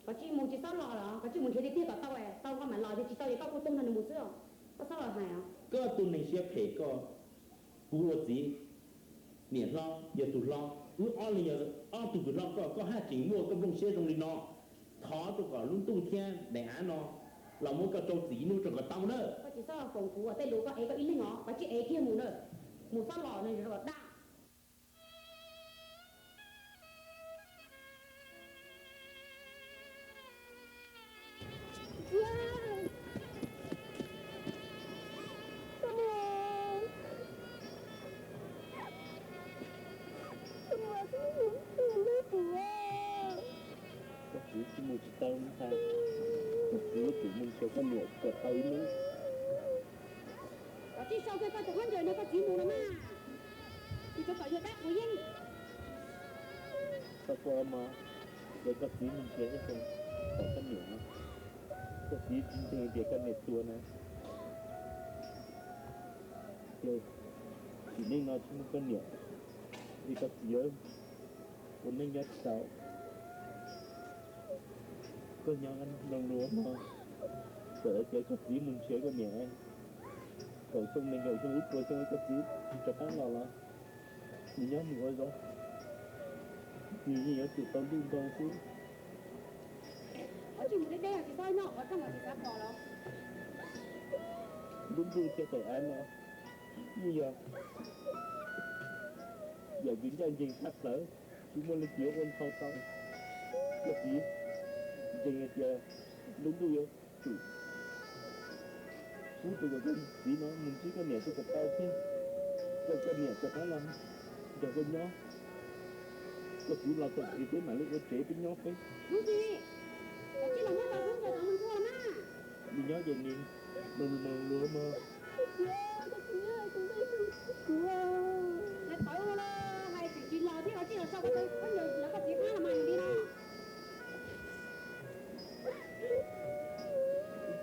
Koj tsis mus tsis txhob los los, koj tsis mus nrhiav tiag tiag kom tau, tau koj mam los, yog tsis tau ces koj kuj tuag nrog nws mus xwb os, koj txhob los hais os. Koj tus neeg siab phem koj, kuv ua txiv, niam hlob yog tus hlob, wb ob leeg yog ob tug kws hlob koj, koj haj tseem muaj koj nplooj siab zoo li no. Thov rau kom lub ntuj thiab daim av no los muab koj rau txim ib hnub rau kom tau na. Koj tsis txhob foom kuv tej lus, koj ev koj ib leeg os, koj tsis ev kiag mus na, mus txhob los na, rau kom daj. Koj txiv tsis mus tsis tau ntag, koj txiv yuav tsum mus nrhiav koj niam kom tau ib hnub. Koj tsis sau kiag koj cov khaub ncaws no koj txiv mus los mas, kuv tsuas kom yog dab qhuav yeeb. Koj ua mas, ces koj txiv mus nrhiav kom koj niam, koj txiv tsis ntseeg tias koj niam tuag na. Ces tsim neej no tsis muaj koj niam, es koj txiv ua neej nyob tsis tau. Koj nyob zoo lawm mog, txawm tias koj txiv mus nrhiav koj niam kaum xyoo nees nkaum xyoo ib puas xyoo koj txiv tsis rov qab los los, nws nyob nws ua zoo, nws yeej yuav tsum tau ntuj nto xwb. Lub ntuj thiab daim av no yeej yog yam kws ncaj ncees tshaj plaws, tsis muaj leej twg yuav ua nthau tau. Koj txiv, ntseeg hais tias lub ntuj yuav tsum pub rau koj txiv no mus ntsib koj niam tau kom tau thiab, kom koj niam rov qab los nrog koj nyob. Koj txiv los txog tsev peb mam li ua tsev peb nyob peb. Nws nyob ces nws mloog mloog luag mog.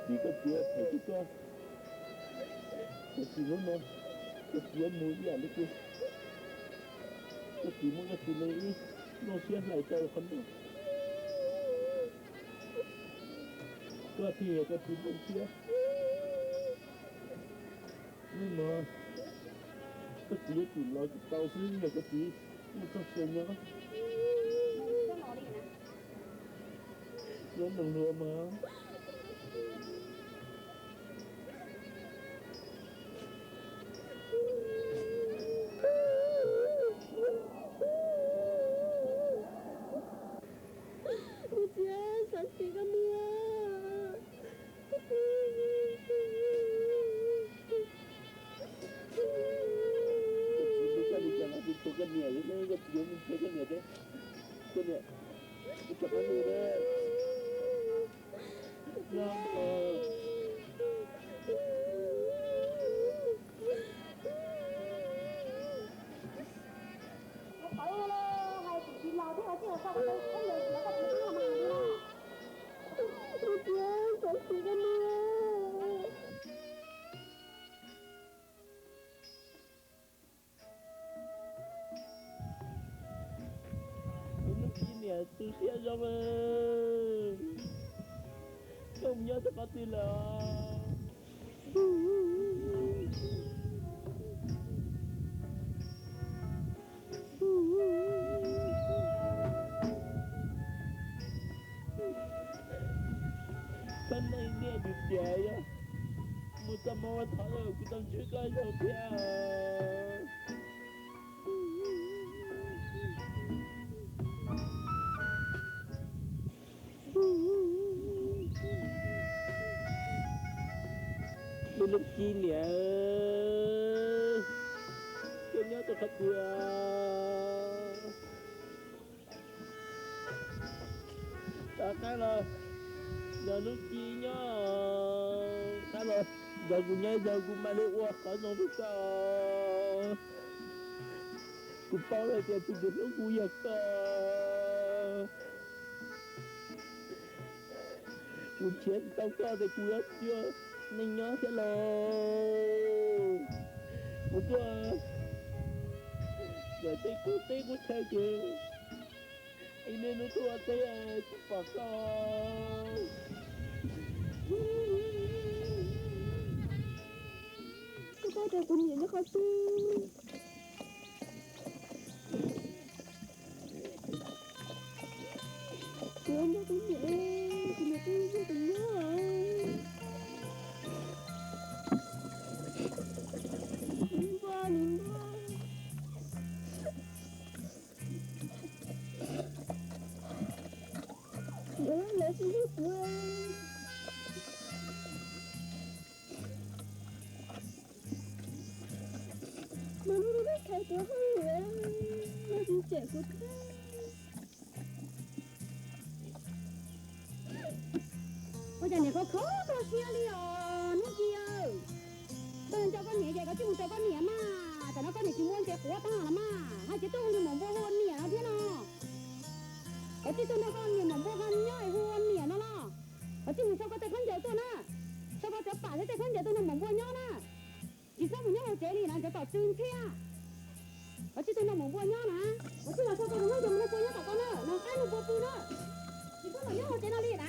Txiv, koj txiv phem tsis koj, koj txiv hnub no koj txiv yuav mus ib yam li kuv, koj txiv muaj koj txiv li ib lub siab hlais rau qhov no. Koj thiaj yog koj txiv nplooj siab. Hnub no koj txiv yuav tsum los kom tau xwb, yog koj txiv muaj txoj sia nyob. Nyob nroog luag mog. Kuv txiv, xav sim koj niam. Koj txiv, koj niam, koj txiv yuav mus nrhiav koj niam, koj niam, koj txiv yuav mus nrhiav koj niam. Tus Nuj Ci niam tu siab zoo, koj mus nyob rau qhov twg lawm? Koj neej niaj ntsis tias yog mus txoj hmoo ua thov, kuv tau ntsib koj zoo thiab. Tus Nuj Ci niam, koj nyob rau qhov twg? Rov qab los nrog Nuj Ci nyob, rov qab los nrog kuv nyob ib zaug, kuv mam li ua qhov zoo rau koj. Kuv paub hais tias tus uas hlub kuv yog koj. Kuv nrhiav tsis tau koj ces kuv yuav tsis ua neej nyob thiab lauj. Kuv tuaj ntawm tej qub teb qub chaw ces ib niaj hnub tuaj ua teb tsis pom koj. Koj paub tias kuv nyiam nyob qhov twg? Kuv nyob kuv niam, kuv niam twb nrog kuv nyob. Npua, npua. Lawv tsis hlub kuv. Mas hnub no lub thaiv tuav hauj lwm, lawv tsis cem kuv thiab. Ua cas niam kho kho koj siab li os Nuj Ci aw? Koj nco koj niam ces koj tsij mus rau koj niam mas, tam no koj niam tsis muaj ntses quav tag los mas, haj tseem tuaj hu niag maum npua hu ua niam no thiab no. Koj tsij tuaj nrog koj niag maum npua nyob es hu ua niam no los? Koj tsij mus sau koj tej khaub ncaws tuaj na, sau koj cov pam thiab tej khaub ncaws tuaj nrog maum npua nyob na. Tsis txhob mus nyob hauv tsev li na, cov tom tsw ntxhiab. Koj tsij tuaj nrog maum npua nyob na, koj tsij los sau koj tus khaub ncaws mus nrog npua nyob tom ko na, los qaib nrog npua pw na. Tsis txhob los nyob hauv tsev no li na.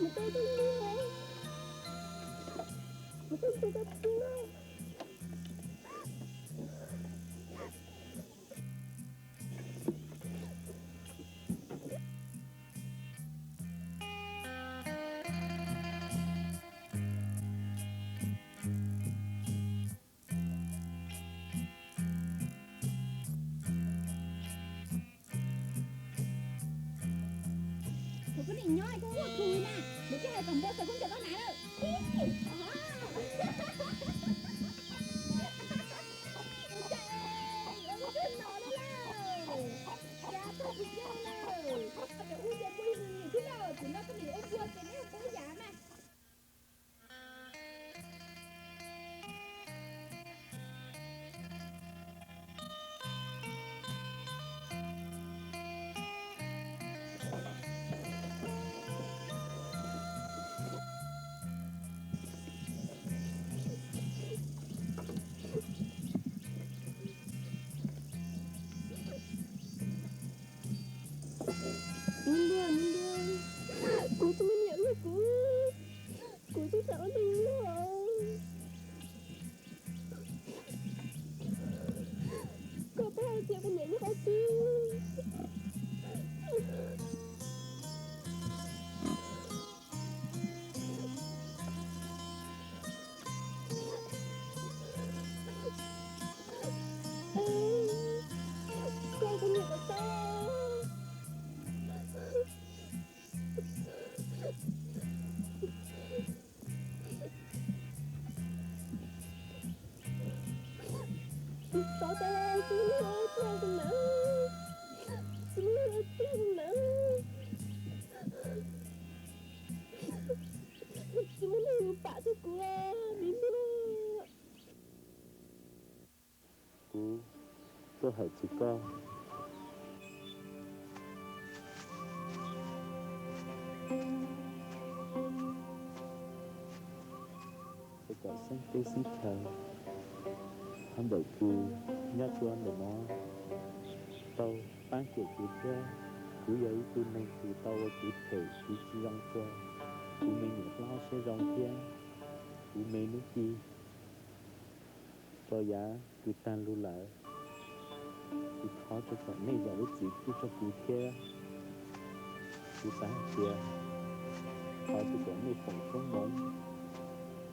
Mus tau tau mus, mus tau tau tau. Thaum koj niam nyob koj ua khwv na, nws twb hais kom npua txog koj ntawm koj hnav lawm. Ua cas ua twg no na lawm? Cas koj tsis yog lawm, koj niam ua yam npua yus niam thiab lawm, tsis no koj niam ua npua ces neb ua puas yam mas. Npua, npua, kuv tsis muaj niam luag kuv, kuv twb xav ua neeg luag. Koj paub hais tias kuv niam nyob qhov twg? Koj kuv niam kom tau. Tsis tau tas, tsis muaj leej twg tuaj kuv nawb, tsis muaj leej twg tuaj kuv nawb, tsis muaj leej twg pam txog kuv li nawb. Kuv tuaj hais txog koj, rau kom xeeb teb xeeb chaw hauv ntawm kws nyob rua ntawm no tau paab cuam kuv thiab. Kuv yog ib tug neeg kws tau ua kev phem kev tsis zoo rua kuv me niam hlob siab zoo thiab kuv me nub ci rau yav kws taag lug lawm. Kuv thov rau kom nej zam lub txim pub rau kuv thiab. Kuv xav hais tias thov rau kom nej foom koob moov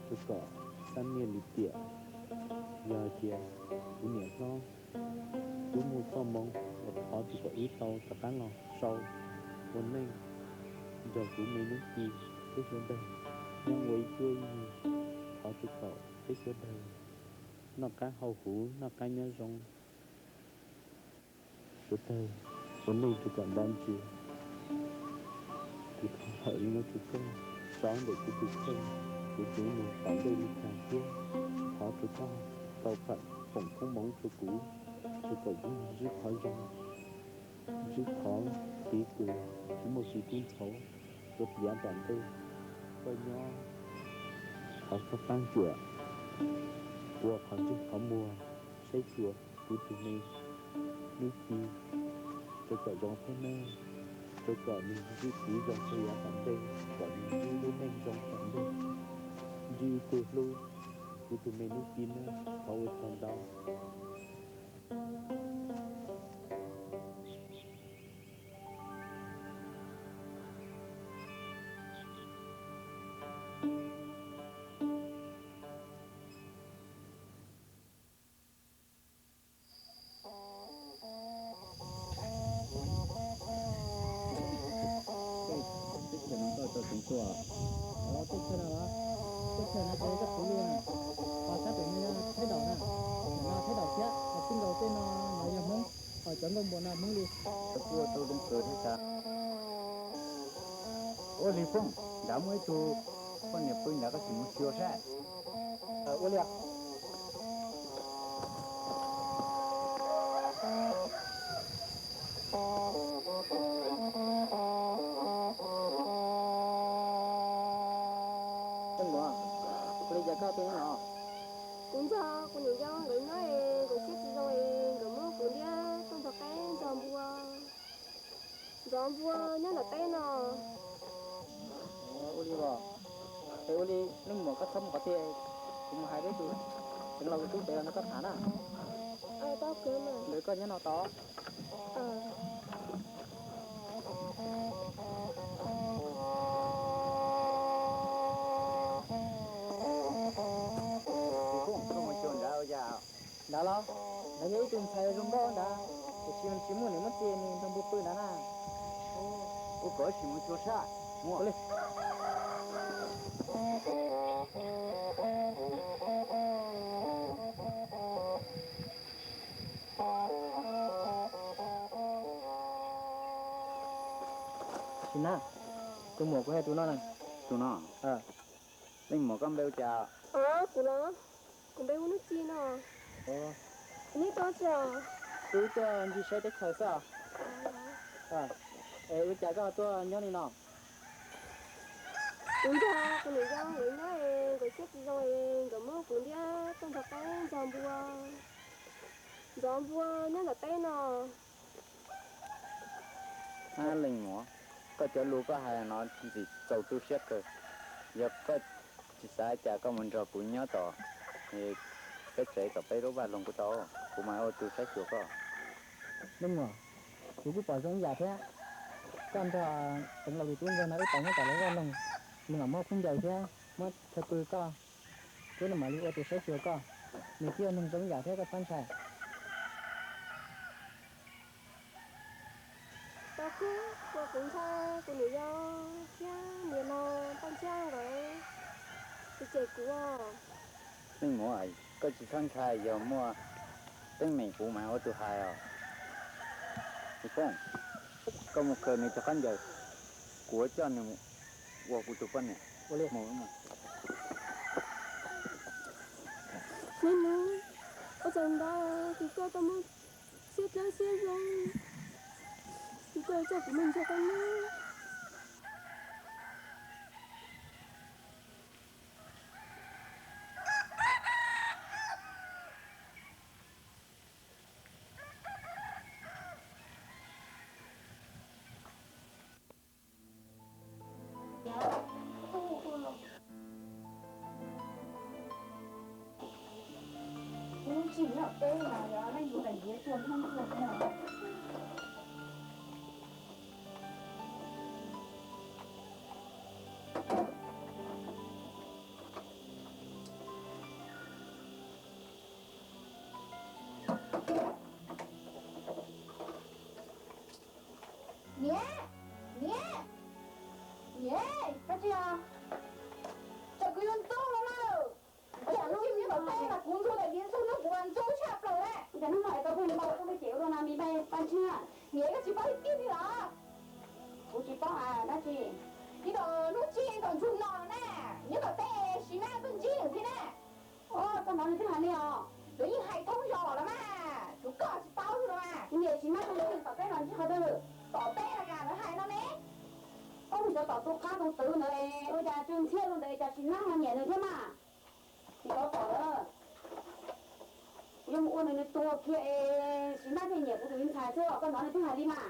rau kom xab niaj lim tiam yog hais tias kuv niam hlob tub muaj txoj moo uas thov rau kom wb tau rov qab los sau ua neej nrog kuv me nub ci peb sawv daws nyob ua ib cuab ib yig. Thov rau kom peb sawv daws noj qab haus huv noj qab nyob zoo, sawv daws ua neej rau kom nto ntsis. Kuv thov hawm li no rau koj, tso ntawm kuv tus kheej, kuv cev mus tom ntej li cas thiab. Thov rau koj tau foom koob moov rau kuv, rau kom kuv ntsib qhov zoo, ntsib qhov kev kws tsis muaj kev kub ntxhov rau yav tom ntej. Koj nyob, thov koj paab cuam ua qhov ntsej qhov muag saib xyuas kuv tus me nub ci rau kom zoo thiab nawb, rau kom nws ntsib kev zoo rau yav tom ntej, kom nws ntsib lub neej zoo tom ntej, ntsib ib tug hlub. Kuv tus me nub ci nawb, thov ua tsaug ntau. Tej chaw no los, tej chaw no ces koj puv li na, ho sab pem no yog Thaib Daum na, no Thaib Daum thiab, ho txij nkaus tej no los yog Hmoob, ho cov nkauj npua no Hmoob li. Kuj ua tau zoo kawg thiab xav. Ua li Fooj, nrad muaj ib tug poj niam pw nrad, koj sim mus xyuas saib. Ua li. Ua li cas koj tuaj nyob no? Kuv nrog kuv niam yau nkawd nyob es nkawd siab tsis zoo es nkawd muab kuv ntiab tuaj nrog qaib nrog npua, nrog npua nyob nram teb no. Ua li os. Es ua li leej muam, koj txhob mus qhov twg, kuv mus hais peb tus tseev laus tus tub pem los nrog koj tham na. Nkawd koj nyob no tos. Koj mus xyuas nrad ua cas? Nrad los? Nrad yog ib tug ntxhais zoo nkauj nrad, tiam sis tsis muaj niam muaj txiv, nws nrog npua pw nrad na. Ua kom wb sim mus xyuas saib. Mus li. Sim Nab, tus muam kuv hais tus no na. Tus no? Leej muam, koj npe ua cas? Kuv los? Kuv npe hu Nuj Ci no. Nej tuaj tsi os? Wb tuaj ncig saib teb chaws xwb os. Es ua cas koj tuaj nyob li no? Kuv nrog kuv niam yau nkawd nyob es nkawd siab tsis zoo es nkawd muab kuv ntiab tuaj nrog qaib nrog npua, nrog npua nyob nram teb no. Leej muam, koj cov lus koj hais no ntxim txaus tu siab kawg. Yog koj tsis xav cas koj mus nrog kuv nyob tom peb tsev tom peb lub vaj loog kuj tau, kuv mam ua tus saib xyuas koj. Leej muam, kuv kuj pom zoo ib yam thiab. Koj nrog tseev laus tus tub ntxawg no wb tau nyob tom lawv vaj loog, nws mam muab khaub ncaws thiab muab chaw pw koj, thiab nws mam li ua tus saib xyuas koj. Nws twb yog neeg zoo ib yam thiab, koj txhob ntshai. Tau kub ua kuv ntshai kuv niam yau thiab niam laus Paj Ntshiab nkawd, kuv cem kuv. Leej muam, koj tsis txhob ntshai, yog muaj teeb meem kuv mam ua tus hais os. Fooj, koj mus khaws nws cov khaub ncaws, kuv yuav coj nws ua kuv tus poj niam. Neb nub, ua tsaug ntau, tus koj tau muaj siab dawb siab zoo, tus koj coj kuv mus nrog koj nyob. Kuv tsis nyob peb mas yog leej yuav daim ntiav tuag hnub tuag no. Niam, niam, niam, koj tsis yog, tsam kuv yuav ntxub no lawm. Ua cas hnub ib hnub tom tej mas kuv ntxhua daim diav ntxhua hnub kuv mas ntxub tshaj plaws lawm. Ua cas hnub no es tau phooj ywg npau tuaj me ces ua rau na me pai Paj Ntshiab, niam koj tsis paub ib tib li los? Kuv tsis paub hais dab tsi. Ib tom hnub tsis tom ntsuag no na, nyob tom tej Sis Nab tuaj ntsib nws thiab na. Ua txog no nws twb hais li os. Lawv yeej hais thoob zos los mas, tsuas koj tsis paub xwb los mas. Niam, Sis Nab tuaj ntsib nws tom teb no ntsib qhov twg? Tom teb los cas lawv hais no ne. Koj mus cov tom tu qab tu twv ntawd es ua cas Tsw Ntxhiab los ntawd cas Sis Nab ho nyiam nws thiab mas. Tsis tau tom lawm. Kuv yuav mus ua nws, nws tuag kiag es Sis Nab thiaj nyiam kuv tus me ntxhais xwb, koj hnov nws twb hais li mas.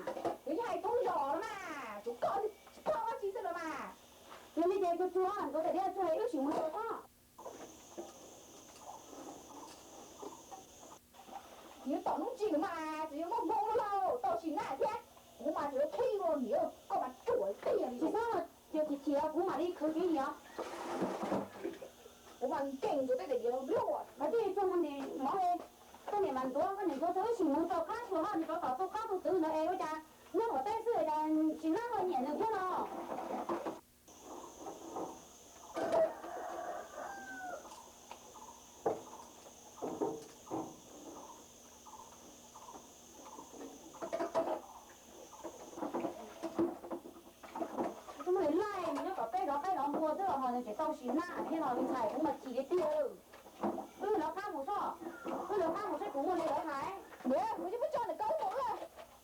Lawv yeej hais thoob zos los mas, tsuas koj tsis paub dab tsi xwb los mas. Yog li ces tsuag tsuag ntxuav daim diav tsuag es wb sim mus rau koj. Nws tom hnub tsis nws mas txawm yuav muaj hmoo lauj, tau Sis Nab thiab. Kuv mas txawm yuav khib ua niam, koj mas ruam tiag li. Tsis txhob, yog chim chim kuv mam li khwv kev yig os. Kuv mas nkees ntxuav tej daim diav luaj. Mas tij tsuag mus ntim mov li. Koj niam mas ntxuav, koj niam ntxuav tau wb sim mus rau qab tsuag hos, nws rov tom tu qab tu twv ntawd es ua cas nyob tom teb xwb cas Sis Nab ho nyiam nws thiab no. Ces tau sim nab thiab no me ntxhais, kuv mas chim tiag tiag. Wb lawv qab mus soj, wb lawv qab mus saib puas muaj li lawv hais. Niam, kuv yeej muab tso ntawm koj mus lawm.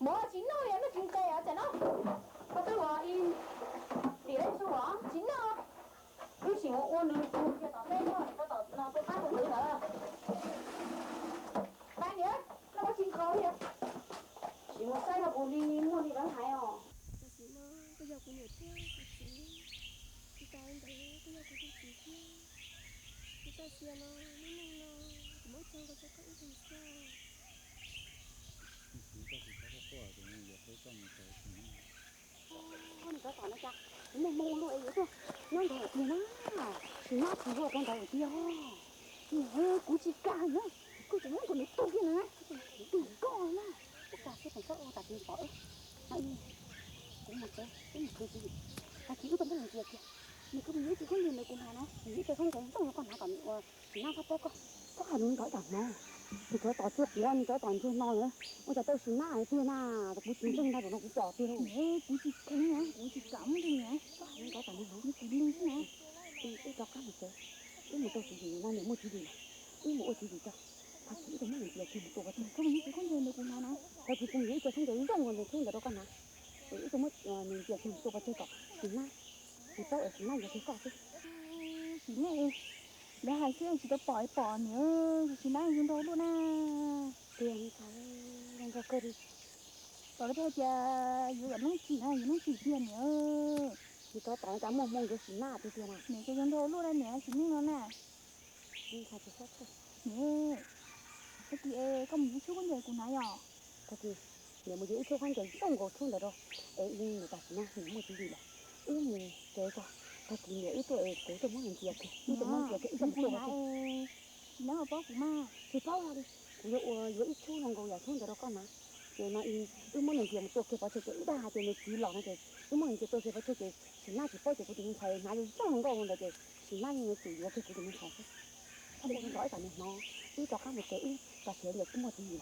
Mov tsis noj li, noj tsis nqes os, tsam no. Koj twb ua ib tim lej su os tsis noj. Wb sim mus ua nws tus kiag tom teb, koj tom no tua qab tus ntawd. Pab niam, koj muab tsis nqos li. Sim mus saib no puas li muaj li lawv hais os. Tam sim no koj yog kuv niam thiab kuv txiv, tsis tas li ntawd koj yog kuv tus txiv thiab. Kuv txoj sia no, hnub no kuv muab tso nkaus rau koj ib tug xwb. Tus txiv, koj tsis txhob quaj quaj, tus no yuav qheb koj mus rau sim nab. Koj mus rau tom no cas kuv muaj hmoo luaj es yuav tuaj nyob nrad tiag na. Sim nab tsis luaj rau nrad tiag. Niam, kuv tsis kam na, koj tseem muab nkaus nws tua kiag na, tus koj na. Ua cas xwb, tam sim ua tam sim pom. Kuv mus tsev, wb mus khwv txiv, tag kis wb tau muab nws ntxias kiag. Nws kuj mus yuav ib tug khaub ncaws ntawm kuv hnav na, nws yuav ib tug khaub ncaws zoo nkauj no koj hnav kom nws ua sim nab txhob paub koj. Txhob hais lus ntawd tam no, nws tseem tau tom txia qias, nws tseem tau tom ntsuag no na. Ua cas tau sim nab tiag na, kuv tsis ntseeg ntag, zaum no kuv pom tiag lauj. Kuv tsis kheev na, kuv tsis kam muab nws na. Txhob hais lus ntawd tam no, nws tus lig xwb na. Wb rov qab mus tsev, wb mus rau txiv tim no, nws muaj tswv yim lawm, wb mus ua tswv yim rau. Tag kis wb tau muab nws ntxias kiag mus tua pov tseg. Koj mus yuav ib tug khaub ncaws ntawm kuv hnav na. Tag kis kuv mus yuav ib tug khaub ncaws zoo nkauj ntawm txhob ntawm rau koj hnav, es wb tau muab nws ntxias kiag mus tua pov tseg kom sim nab tsis paub es sim nab yuav kiag koj xwb. Sim nab, lawv hais xwb tsis tau pom es pom niam, sim nab zoo nraug luaj na. Tiag, zoo nraug kawg li. Pom lawv hais tias yuav yam noob tsim na, yam noob tsim tiag niam. Yus rov tom cas muaj hmoo yuav sim nab tiag tiag na. Niam, cas zoo nraug luaj na niam, sim neej no na. Niam, tag kis es koj mus yuav ib tug khaub ncaws kuv hnav yom. Tag kis niam mus yuav ib tug khaub ncaws zoo nkaus txhob ntawm rau, es niam tam sim no niam muaj tswv yim lawm, wb mus tsev tso. Tag kis niam wb tuaj es kuv tuaj muab nws ntxias kiag, wb tuaj muab ntxias kiag wb tau mus tua pov tseg. Tsis paub li, kuv yuav ua yuav ib tug zoo nkaus yam txhob ntawm rau koj hnav. Ces no wb muab nws ntxias mus tua kiag pov tseg ces wb dag hais tias nws txiv los no ces wb muab nws ntxias tua kiag pov tseg ces sim nab tsis paub ces kuv tus me ntxhais hnav zoo zoo nkauj ntawd ces sim nab yeej yuav tsum yuav kiag kuv tus me ntxhais xwb. Txhob ua rau ib tam sim no, wb rov qab mus tsev, wb tso siav li wb muaj tswv yim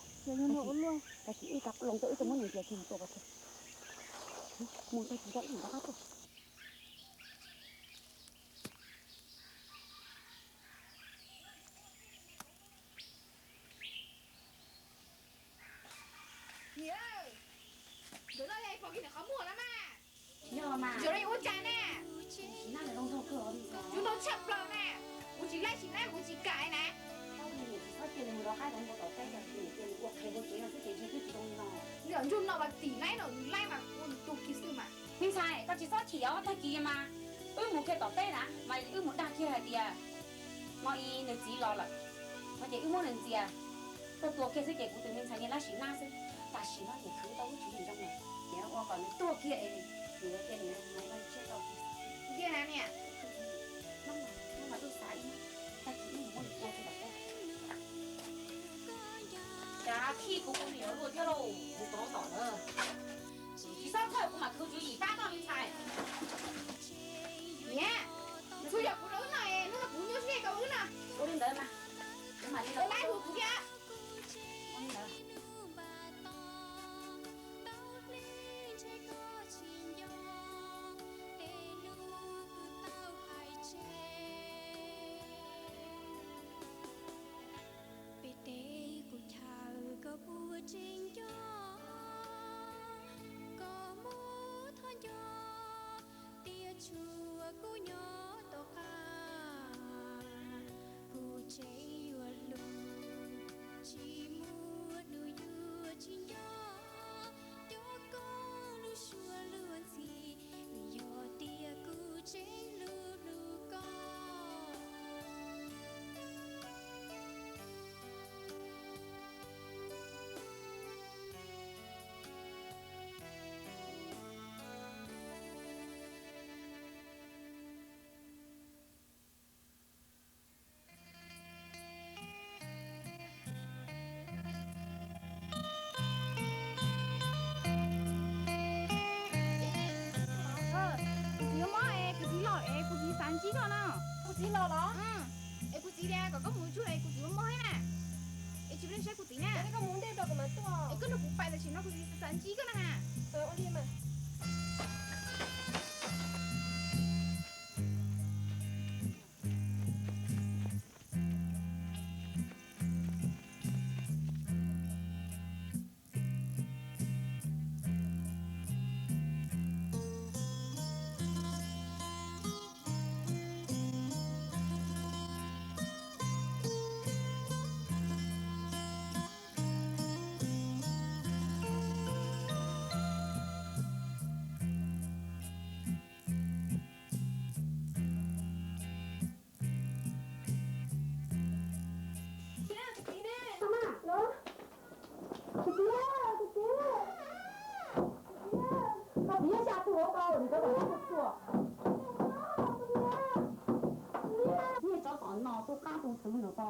lawm. Tag kis wb rov loo tuaj wb tuaj muab nws ntxias kiag mus tua pov tseg. Mus tag kis rau wb mus rov qab tuaj. Niam, ntawm no yog pom kiag ntawm qhov muag no mas. Yog mas. Ntawm no yog ua cas na? Zoo nraug tshaj plaws na. Kuv tsis laib sim nab kuv tsis kam na. Txhob cia nws mus rov qab rau nraug tom teb, cia nws ua qhev hauv tsev no xwb ces ntshe twb tsis zoo li no. Nws ntsuag no mas tim laib no, nws laib mas ua nws tus kiag xwb mas. Me ntxhais, koj tsis txhob chim os, tag kis mas wb mus kiag tom teb na, mas wb mus dag kiag hais tias no nws txiv los lawm, no ces wb muab nws ntxias tuaj tua kiag xwb ces kuv tus me ntxhais yeej laib sim nab xwb. Tam sim no niam khwv tau lub tswv yim zoo lawm, niam ua kom nws tuag kiag es niam cia niam mus ua tsiaj tau kiag. Ntsia na niam. Hnub no, hnub no wb xav ib hnub, tag kis wb mus muab nws tua kiag tom teb. Cas khij kuv ua me nyuam luaj thiab lauj, kuv tov tom lawm. Tsis txhob txhawj, kuv mam khwv tswv yim pab koj me ntxhais. Niam, txhua yam kuv rau wb no es hnub no kuv nyuaj siab rau wb no. Ua li ntawd mas, kuv mam li los laib hu kuv thiab. Ua li ntawd. Peb teb kuv chaw koj puas tseem nco, koj muab thov nco, tias tshua kuv nyob tom qab, kuv tseem yuav hlub, tsis muaj hnub yuav tsis nco, cov koj lub suab luag ntxhi, yog tias kuv tseem hlub hlub koj. Kuv txiv yuav mob es kuv txiv los es kuv txiv xav ntsib koj na. Kuv txiv los los? Es kuv txiv tias kom koj mus tsuj es kuv txiv yuav mob thiab na. Es tsis pub saib kuv txiv na. Koj mus ntej tso kuv mam tuaj. Es koj nrog kuv pais tam sim no kuv txiv xav ntsib koj na. Ua li mas. Niag tsov tom no tus qab tus twv ntawm ko,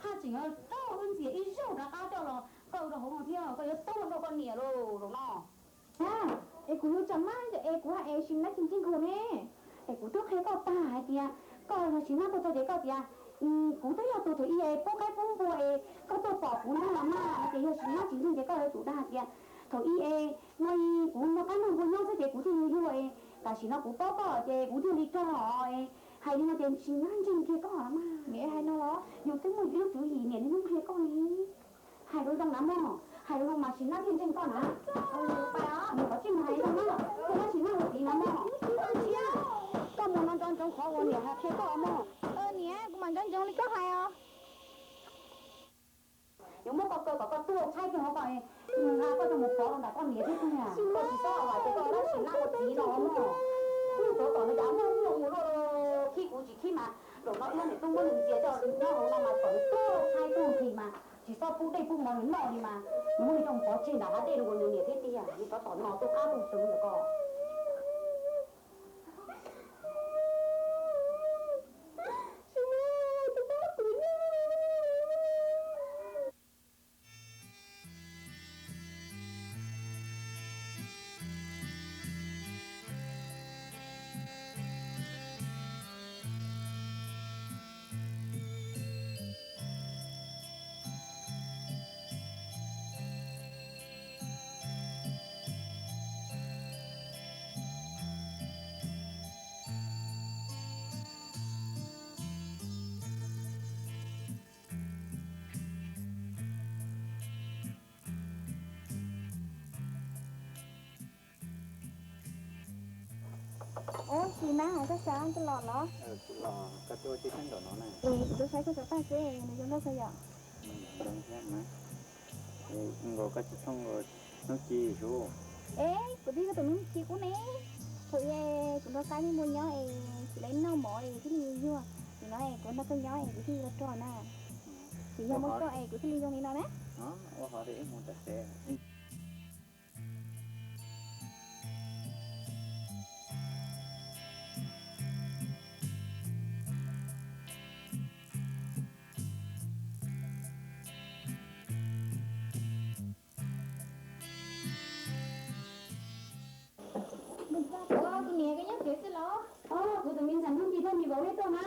haj tseem rau wb ntxias ib zaug rov qab coj los kaw rau hauv no thiab, koj yuav tub rau koj niam lauj zaum no. Es kuv yuav tsam maj es kuv hais es Sim Nab ntseeg ntseeg kuv ne. Es kuv twb qhia koj tag hais tias koj yog Sim Nab tuaj txog ces koj tias kuv twb yog tus thaum ub es pub qaib pub npua es koj tuaj pom kuv no los mas, hais tias yog Sim Nab tsis ntseeg ces koj yuav tsum dag hais tias thaum ub es no kuv nrog qaib nrog npua nyob xwb ces kuv thiaj yuag yuag es tam sim no kuv paub koj ces kuv thiaj li raug os. Hais li no ces Sim Nab ntseeg kiag koj los mas. Niam hais no los? Yus twb muaj ib lub tswv yim niam niaj hnub qhia koj li. Hais rau zoo na mog, hais rau zoo mas Sim Nab thiaj ntseeg koj na. Niam qhov tsis mus hais zoo na, koj muab Sim Nab ua txiv na mog. Koj mus no nco ntsoov qhov uas niam hais qhia koj mog. Niam, kuv mam nco ntsoov li koj hais os. Yuav muab koj kaw kom koj tuag tshaib tuag hauv ko, nqa koj coj mus pov rau ntawm koj niam thiab tiag. Koj tsis txhob hais tias koj muab Sim Nab ua txiv no mog. Kuv tsov tom no cas muaj muaj mus luaj khib kuv tsis khib mas, zaum no wb niam tub muab nws ntxias coj nyob hauv no mas kom nws tuag tshaib tuag nqhis mas tsis txhob pub dej pub mov nws noj li mas. Nws muab nws coj mus pov tseg ntawm hav dej rau nkaus nws niam thiab tiag. Niag tsov tom no tuaj qab tuaj twv ntawm ko. Ub, Sim Nab, koj xav tuaj los los? Koj tuaj tib sab nraum no na. Es kuv tuaj saib koj cov paj xwb, nws zoo nkauj kawg yom. Nkaus koj tsis thooj hnub ci sub. Es kuv twb yog tus hnub ci qub ne. Thaum ub kuv nrog qaib npua nyob es tsis tau noj mov es thiaj li yuag. Nim no es kuv nrog koj nyob es kuv thiaj li rog na. Tsis yog muaj koj es kuv thiaj li zoo li no na. Ua hov li wb mus tom tsev. Kuv niam, koj nyob tsev xwb los? Kuv tus me ntxhais Hnub Ci thiab me vauv neb tuaj na.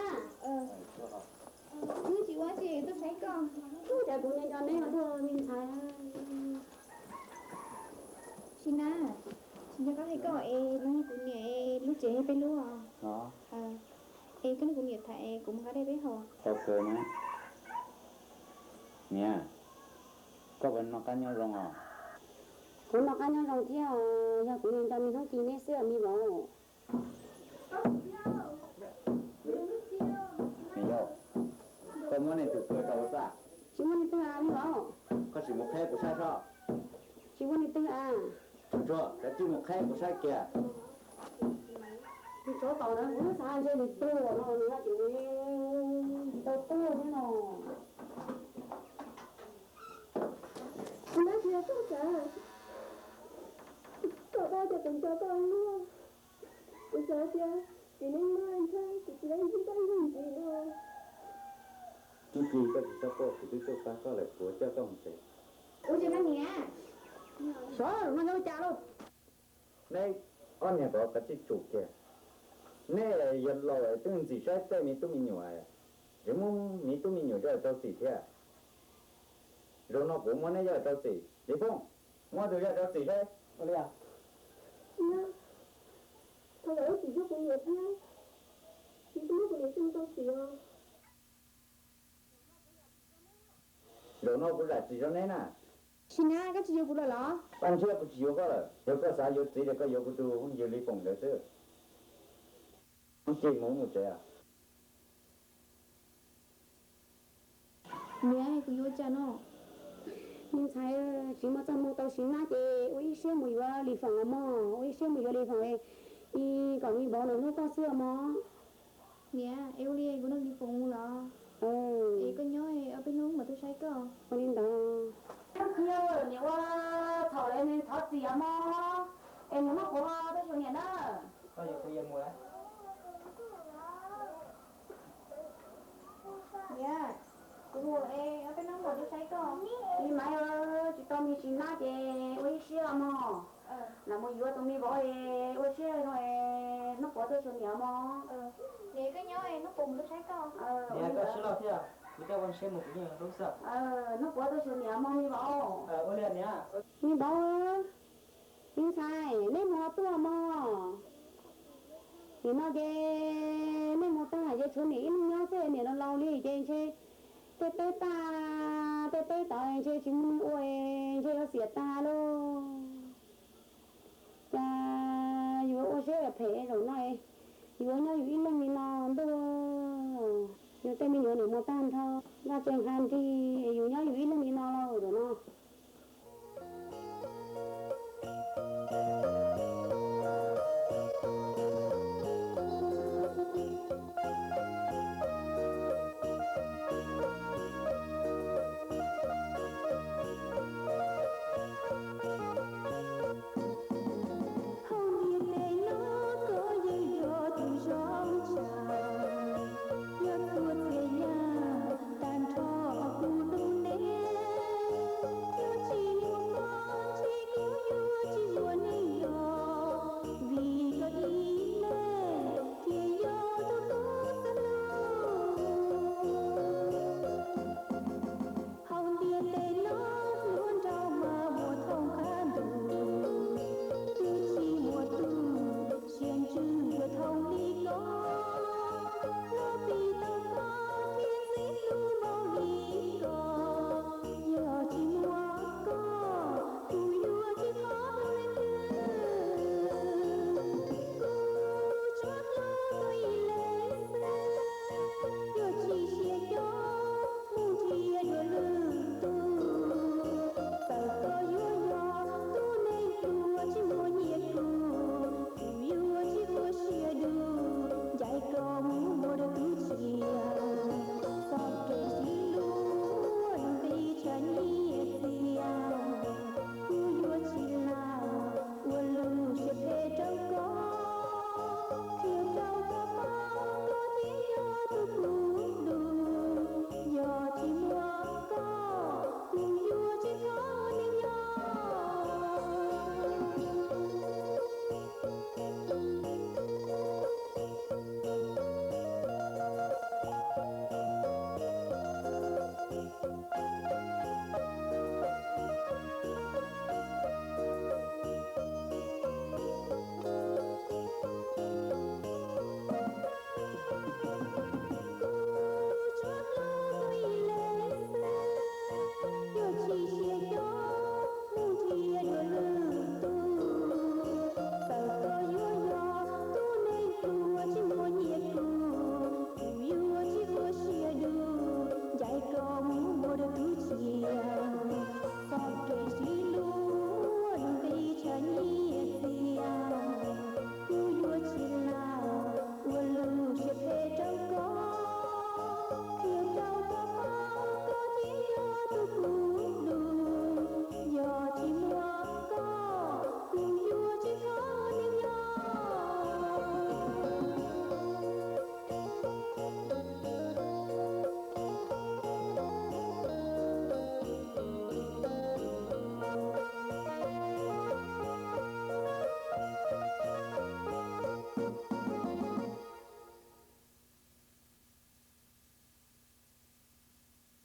Wb tsis ua tsi, tuaj saib koj. Cas kuv nco nco neb ua luaj me ntxhais. Sim Nab, tsis nco qab hais koj es no yog kuv niam es lub tsev yog peb lub os. Es koj nrog kuv niam tham es kuv mus nqa dej peb haus. Tau kawg na. Niam, koj puas noj qab nyob zoo os? Kuv noj qab nyob zoo thiab, yog kuv nco nco me Hnub Ci neb xwb me vauv. Me yau, koj muab nej tus twg rau ua txaj? Tsis muaj leej twg a me vauv. Koj sim mus qheb kuv saib soj. Tsis muaj leej twg a. Tsuag tsuag, koj cia li mus qheb kuv saib kiag. Tus tsov tom ntawd kuv twb xav ntshe nws tuag no nws ho tseem tsis tau tuag thiab no. Kuv nab tsis yog koj xav, koj dag tias kuv nco koj luaj. Kuv xav tias tsis neej maj ntshai kuv tsis tau ntsib koj ib zaug ntxiv no. Hnub Ci, koj tsis txhob quaj, kuv twb tuaj pab koj lawm, kuv coj koj mus tsev. Ua cas me niam, sov no nyob ua cas lauj? Neb ob niag vauv kav tsij tsum kiag. Neb yog laus twb ntxim saib tej me tub me nyuam, tsis muab me tub me nyuam coj rau txim thiab. Zaum no kuv muab neb coj rau txim. Lis Phooj, muab tus coj rau txim seb. Tsis yog, thov kom wb txim zuag kuv niam thiab, tsis muab kuv niam coj rau txim os. Zaum no kuv zam txim rau neb na. Sim Nab, koj tsis yuav kuv lawm los? Paj Ntshiab, kuv tsis yuav koj lawm. Yog koj xav yuav txiv ces koj yuav kuv tus yawg Lis Phoom ntawd xwb. Hnub Ci, mus mus tsev. Niam, kuv yuav cas no? Me ntxhais, tsis muaj txoj hmoo tau Sim Nab ces ua ib siab mus yuav Lis Foom los mog, ua ib siab mus yuav Lis Foom es kom me vauv nws hlub koj xwb os mog. Niam, es ua li kuv nrog Lis Foom mus los? Es koj nyob ob peb hnub mam tuaj saib koj. Ua li ntawd. Niam ua txhaum lawm nws thov txim os mog. Es mus noj quav tau xyuas niam na. Niam, kuv mus es ob peb hnub mam tuaj saib koj. Me Maiv, tsis tau me ntsis nab ces ua ib siab mog. Lam mus yuav tus me vauv es ua siab no es hnub puav tuaj xyuas niam mog. Niam, koj nyob es hnub puav mus tuaj saib koj. Niam, koj siab loj thiab, kuv coj ua siab mus kuv yeej hlub xwb. Hnub puav tuaj xyuas niam mog me vauv. Me vauv, me ntxhais, nej mus tuaj mog. Nim no ces nej mus tag ces tshuav niam ib leeg nyob xwb, niam laus laus li ces ntshe tej teb tag, tej teb tod ntshe tsis muaj ua, ntshe yuav xiam tag lauj. Cas yuav ua siab phem zaum no, yuav nyob yus ib leeg li no ntuj. Yus tej me nyuam niam mus tag nrho, vaj tseem hais nrig yus nyob yus ib leeg li no lauj zaum no.